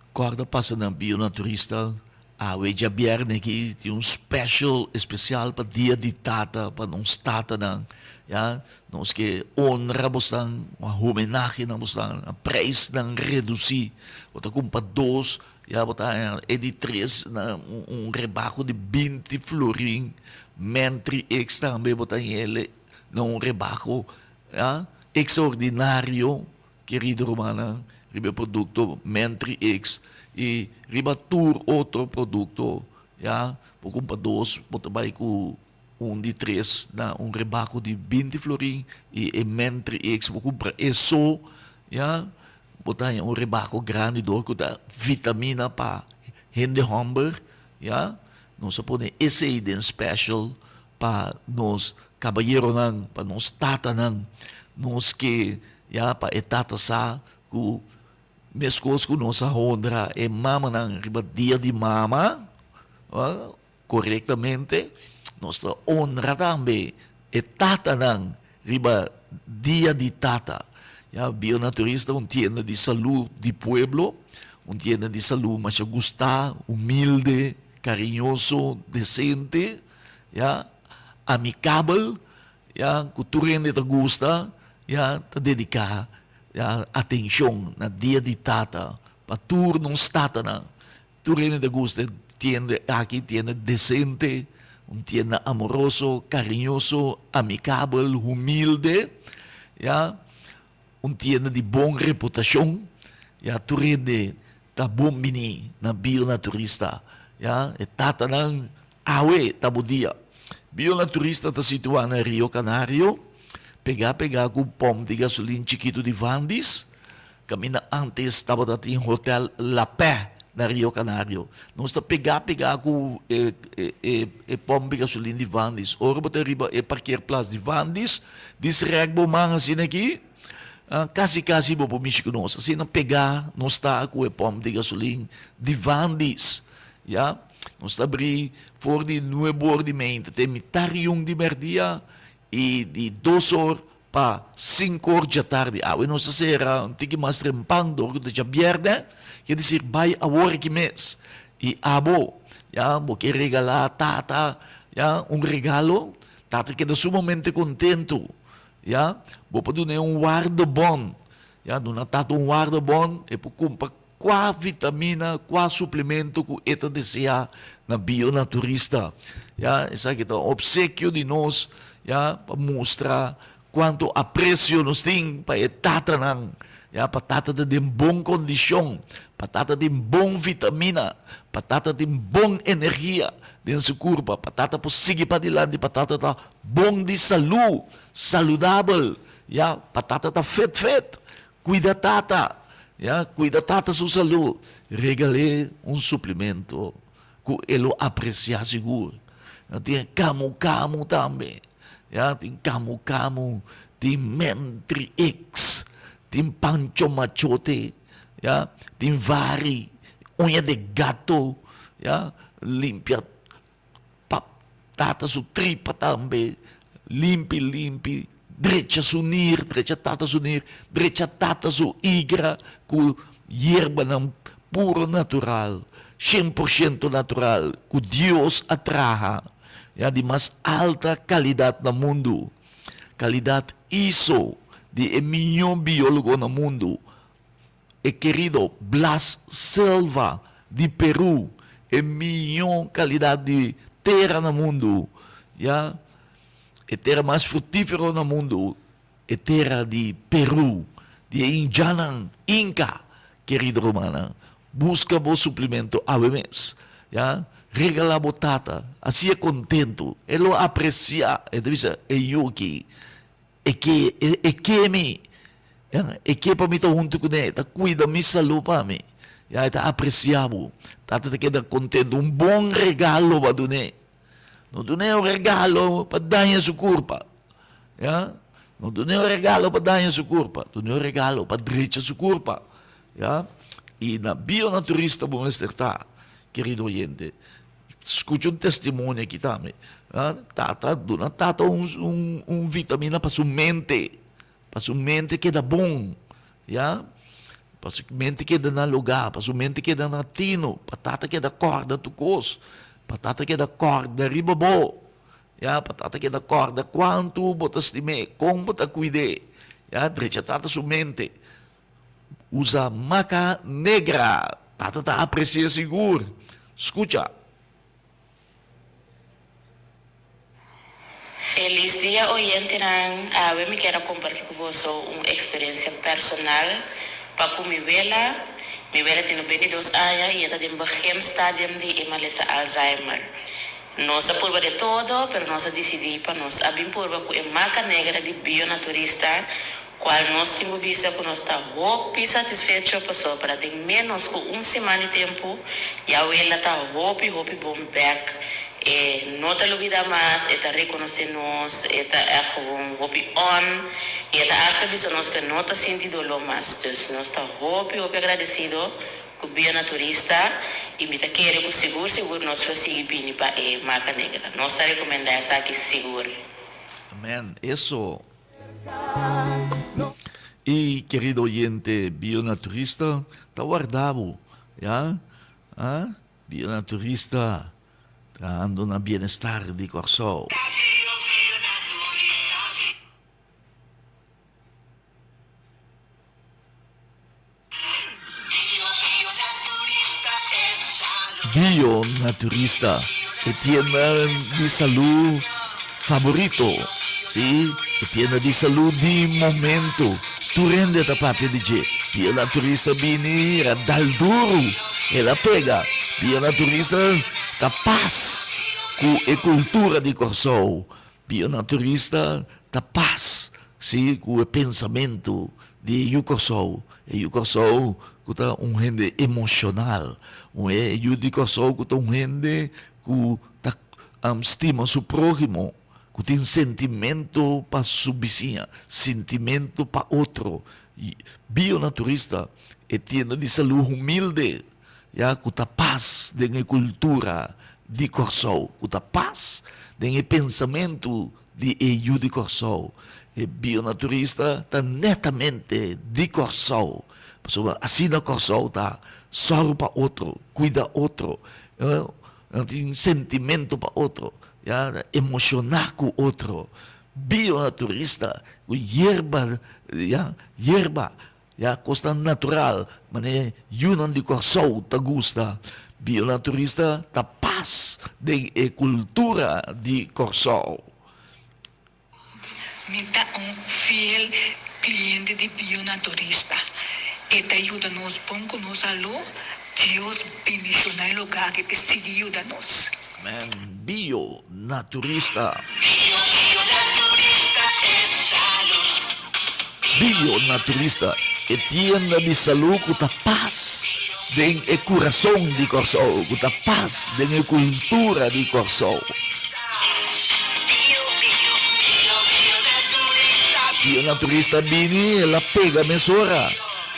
kòrda pasa na Bionaturista Awe djabièrnè aki tin un special especial pa dia di tata pa nos tatanan ya nos ke honra bosnan un homenahe na bosnan a prijsnan reduci bo ta kumpra dos ya bo ta haña e di tres na un rebaho di binti florin mentri ex tambe bo ta haña ele na un rebaho ya extraordinario. Kerido rumannan, riba e produkto Mentri X i riba tur otro produkto, ya, bo kumpra dos, bo ta bai ku un di tres na un rebaho di binti florin i e Mentri X bo kumpra e so, ya, bo ta haña un rebaho grandi dor ku ta vitamina pa hende hòmber, ya. Nos a pone esei den special pa nos kabayeronan, pa nos tatanan, nos ke ya pa e tata sa ku meskos ku nos a honra e mamanan riba dia di mama, korektamente nos ta honra tambe e tatanan riba dia di tata. Ya Bionaturista un tienda di salú di pueblo, un tienda di salú masha gustá, humilde, Cariñoso, decente, ya, amicabel, ya, cu tur hende ta gusta, ya, ta dedica, ya, atencion na Dia di Tata. Pa tur nos tatanan. Tur hende ta gusta e tienda aki, tienda decente, un tienda amoroso, cariñoso, amicabel, humilde, ya, un tienda di bon reputacion, ya, tur hende ta bon bini na Bionaturista, ya, e tatanan awe ta bo dia. Bionaturista ta situa na Rio Canario, pega pega cu pomp di gasolin chikito di Vandis. Kaminda antes tabata tin Hotel La Paix na Rio Canario. Nos ta pegá pegá ku e e pòmp di gasolin di Vandis. Ora bo ta riba e parkeerplaats di Vandis, dis rèk bo man asina aki, kasi kasi bo por mishi ku nos. Asina pegá nos ta ku e pòmp di gasolin di Vandis. Ya, nos ta abrí for di nuebe or di meinta te mitar i un di mèrdia i di dos or Pa sinku or djatardi. Awe nos ta sera un tiki mas trempan dor ku ta djabièrnè, ke disir bai awor aki mes. I abo, ya, bo ke regalá tata, ya, un regalo, tata keda sumamente kontentu, ya. Bo por dun'é un wardebon, ya, duna tata un wardebon, e por kumpra Kua vitamina, kua suplemento ku e ta deseá na Bionaturista? Ya, esaki ta un opsekio di nos, ya, pa mustra kuantu apresio nos tin pa e tatanan, ya, pa tata ta den bon kondishon, pa tata tin bon vitamina, pa tata tin bon energia den su kurpa, pa tata por sigui padilanti, pa tata ta bon di salú, saludabel, ya, pa tata ta fit fit. Cuida tata, ya, cuida tata su salud, regal'é un suplemento cu e lo aprecia sigur. Ya, tin camu camu tambe, ya, tin camu camu, tin Mentri X, tin Pancho Machote, ya, tin Vari, uña de gato, ya, limpia Pa tata su tripa tambe limpi limpi, drecha su nir, drecha tata su nir, drecha tata su igra ku yerbanan puro natural, shen por shento natural ku Dios a traha, ya di mas alta kalidat na mundu, kalidat iso di e miñó biólogo na mundu. E kerido Blas Selva di Peru, e miñó kalidat di tera na mundu, ya, e tera mas frutífero na mundu, e tera di Peru, di e indjannan Inca, kerido rumannan, buska bo suplimento awe mes, ya, regalá bo tata, hasié kontentu, e lo apresiá, e ta bisa, e yu aki. E ke, e ke mi. Ya, e ke pa mi ta huntu kuné, e ta kuida mi salú pa mi. Ya, e ta apresiá bo. Tata ta keda kontentu. Un bon regalo bo a dun'é. No dun'é un regalo pa daña su kurpa. Ya, no dun'é un regalo pa daña su kurpa. Dun'é un regalo pa drecha su kurpa. Ya, i na bionaturista bo mester ta, kerido oyente. Skucha un testimonio aki tambe. Tata duna tata un un un vitamina pa su mente, pa su mente keda bon, ya, pa su mente keda na lugá, pa su mente keda na tino, pa tata keda kòrda tur kos, pa tata keda kòrda riba bo, ya, pa tata keda kòrda kuantu bo ta stim'é, kon bo ta kuid'é, ya, drecha tata su mente. Usa maca negra. Tata ta aprecia sigur. Scucha. Felis dia oyentenan, awe mi kier a comparti cu boso un experiencia personal pa cu mi wela, mi wela tin 22 aña y e ta den begin stadium di e malesa Alzheimer. Nos a purba de todo, pero nos a disidí pa nos a bin purba ku e maca negra di Bionaturista, kual nos tin ku bisa ku nos ta hopi satisfecho pasobra den ménos ku un siman di tempu ya wela ta hopi hopi bon bèk, e no ta lubidá mas, e ta rekonosé nos, e ta ègt gewoon hopi on i e ta asta bisa nos ku e no ta sinti doló mas. Dus nos ta hopi hopi agradesido Ku bia na turista i mi ta kere ku sigur sigur nos lo sigui bini pa e Maca Negra. Nos ta rekomendá esaki sigur. Amen eso. Y querido oyente bionaturista ta warda bo ya ah bionaturista trahando na bienestar di Kòrsou. Bio Naturista, e tienda di salú faborito. Sí, e tienda di salú di momento. Tur hende ta papia di dje. Bio Naturista bini era dal duru, el a pega. Bio Naturista ta pas ku e kultura di Kòrsou. Bionaturista ta pas si ku e pensamentu di e yu Kòrsou. E yu Kòrsou ku ta un hende emoshonal, un e yu di Kòrsou ku ta un hende ku ta stima su próhimo, ku tin sentimentu pa su bisiña, sintimentu pa otro. Bionaturista e tienda di salú humilde. Ya ku ta pas den e kultura di Kòrsou, ku ta pas den e pensamentu di e yu di Kòrsou. E bionaturista ta netamente di Kòrsou, pasobra asina Kòrsou ta sòru pa otro, kuida otro, nan tin sentimentu pa otro, ya, emoshoná ku otro. Bionaturista ku yerba, ya, yerba. Ya kosnan natural manera yunan di Kòrsou ta gusta. Bionaturista ta pas den e kultura di Kòrsou. Mi ta un fiel kliente di Bionaturista. E ta yuda nos bon ku nos salú. Dios bendishoná e lugá aki p'e sigui yuda nos. Amen. Bionaturista. Bionaturista, e tienda di salú ku ta pas den e kurason di Kòrsou, ku ta pas den e kultura di Kòrsou. Bionaturista bini, el a pega mesora.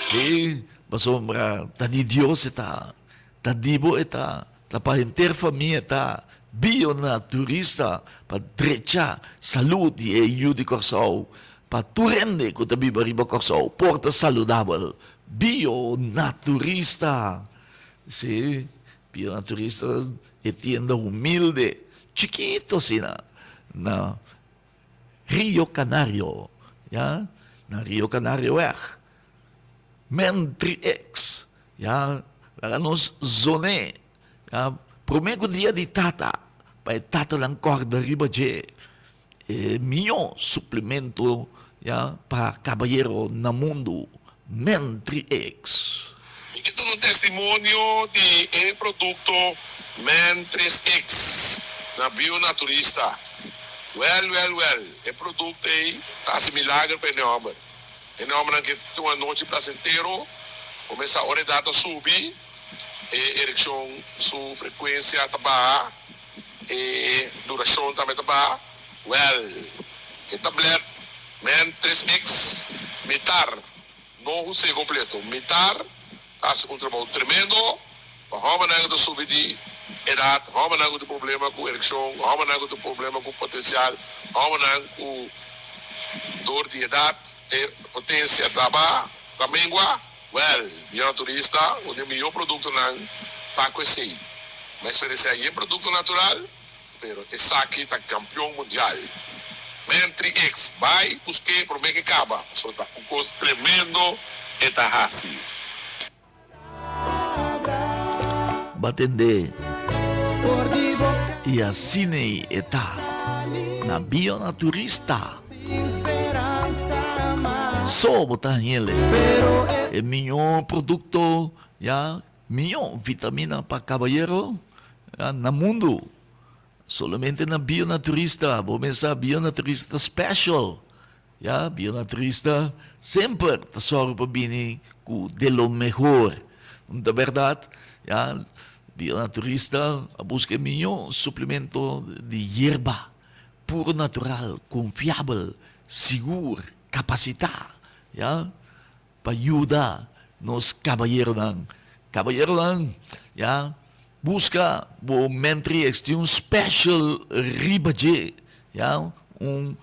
Sí, pasobra ta di Dios e ta, ta di bo e ta. Ta pa henter famia ta bionaturista pa drecha salud di e yu di Kòrsou, pa tur hende ku ta biba riba Kòrsou por ta saludabel. Bionaturista, si, bionaturista e tienda humilde, chikito asina, na Rio Canario, ya, na Rio Canarioweg. Men 3X, ya, laga nos zoné, ya, promé ku dia di tata, pa e tatanan kòrda riba dje, e mihó suplemento, ya, pa kabayero na mundu, Men 3X. Mi ke duna un testimonio di e produkto Men 3X na Bionaturista. Wèl, wèl, wèl, e produkto ei ta hasi milager pa hende hòmber. E nòmbernan ke tin un anochi plasentero, kumesa ora e edat ta subi, e erekshon su frekuensia ta baha, e durashon tambe ta baha. Wèl, e tablèt Men 3X mitar, no hus'é kompleto, mitar ta hasi un trabou tremendo pa hòmbernan ku ta subi di edat, hòmbernan ku tin problema ku erekshon, hòmbernan ku tin problema ku potensial, hòmbernan ku Dor di edat e potensia ta ba ta mengua? Wèl, mihó turista un di e mihó produktonan ta ku esei. Mi a eksperensiá yen produkto natural, pero esaki ta kampion mundial. Men 3X, bai busk'é promé ke kaba, pasobra ta un kos tremendo e ta hasi. Ba tende y asiney e ta na Bionaturista. So bo ta hañele e miño producto ya miño vitamina pa cabayero ya na mundo. Solamente na Bionaturista bo mesa Bionaturista special. Ya, bionaturista semper ta sòru pa bini ku de lo mehor. Un ta bèrdat, ya, bionaturista a buska e mihó suplemento di yerba, puro natural, konfiabel, sigur, kapasitá, ya, pa yuda nos kabayeronan. Kabayeronan, ya, buska bo Mentrix, tin un special riba dje, ya, un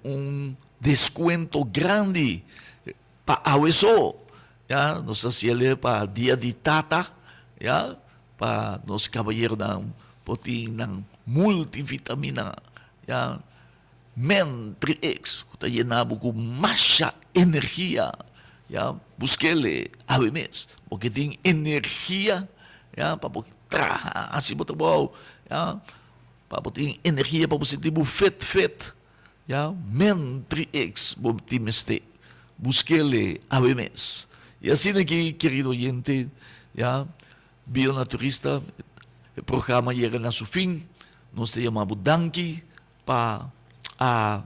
un descuento grandi pa awe so, ya, nos ta haciele pa dia di tata, ya, pa nos kabayeronan por tin nan multivitamina, ya. Men 3X ku ta yena bo ku masha energia, ya, busk'el awe mes, bo ke tin energia, ya, pa bo traha, hasi bo trabou, ya, pa bo tin energia pa bo sinti bo fit fit, ya, Men 3X bo tin mester, busk'el awe mes. I asina aki, kerido oyente, ya, Bionaturista, e programa yega na su fin, nos ta yama bo danki pa a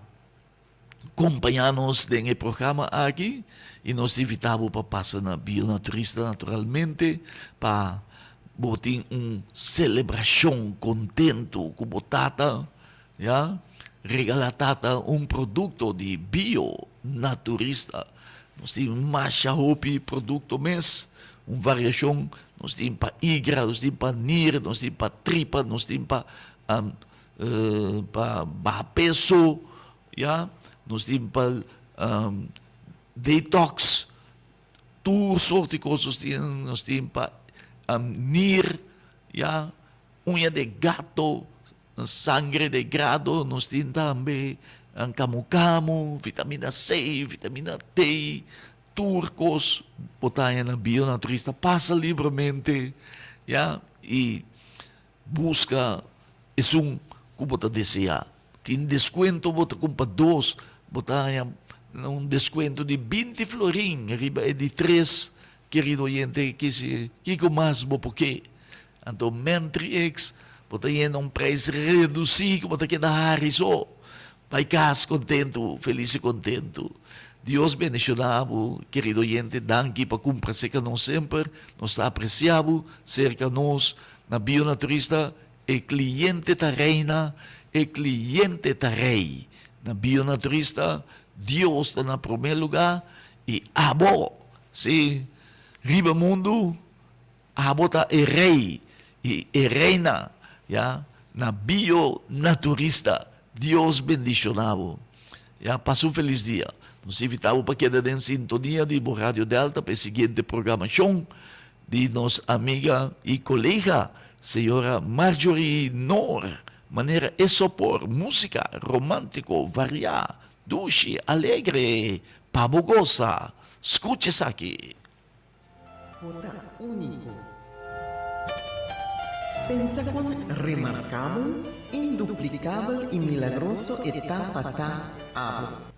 kompañá nos den e programa aki i nos ta invitá bo pa pasa na Bionaturista naturalmente pa bo tin un selebrashon kontentu ku bo tata, ya, regalá tata un produkto di Bionaturista. Nos tin masha hopi produkto mes, un variashon, nos tin pa igra, nos tin pa nir, nos tin pa tripa, nos tin pa pa baha peso, ya, nos tin pa detox, tur soort di kos nos tin, nos tin pa nir, ya, uña de gato, sangre de grado, nos tin tambe kamu kamu, vitamina C, vitamina D, tur kos bo ta haña na Bionaturista, pasa libremente, ya, i Buska esun ku bo ta deseá. Tin deskuento bo ta kumpra dos, bo ta haña un deskuento di binti florin riba e di tres. Kerido oyente, kisi kiko mas bo por ke? Anto Mentrix bo ta yena un preis redusí ku bo ta keda hari so. Bai kas kontentu, felis i kontentu. Dios bendishoná bo, kerido oyente. Danki pa kumpra serka nos semper. Nos ta apresiá bo serka nos. Na Bionaturista e kliente ta reina, e kliente ta rei. Na Bionaturista Dios ta na promé lugá i abo, sí, riba mundu abo ta e rei i e reina, ya, na Bionaturista. Dios bendishoná bo. Ya, pasa un felis dia. Nos invitá bo pa keda den sintonia di bo Radio Delta pa e siguiente programashon. Di nos amiga y colega señora Marjorie Noor, manera e sopor musica romantico varia, dushi, alegre, pa bo goza. Scucha esaki. Bo ta único. Pensa con remarcabel, induplicabel y milagroso e ta pa ta abo.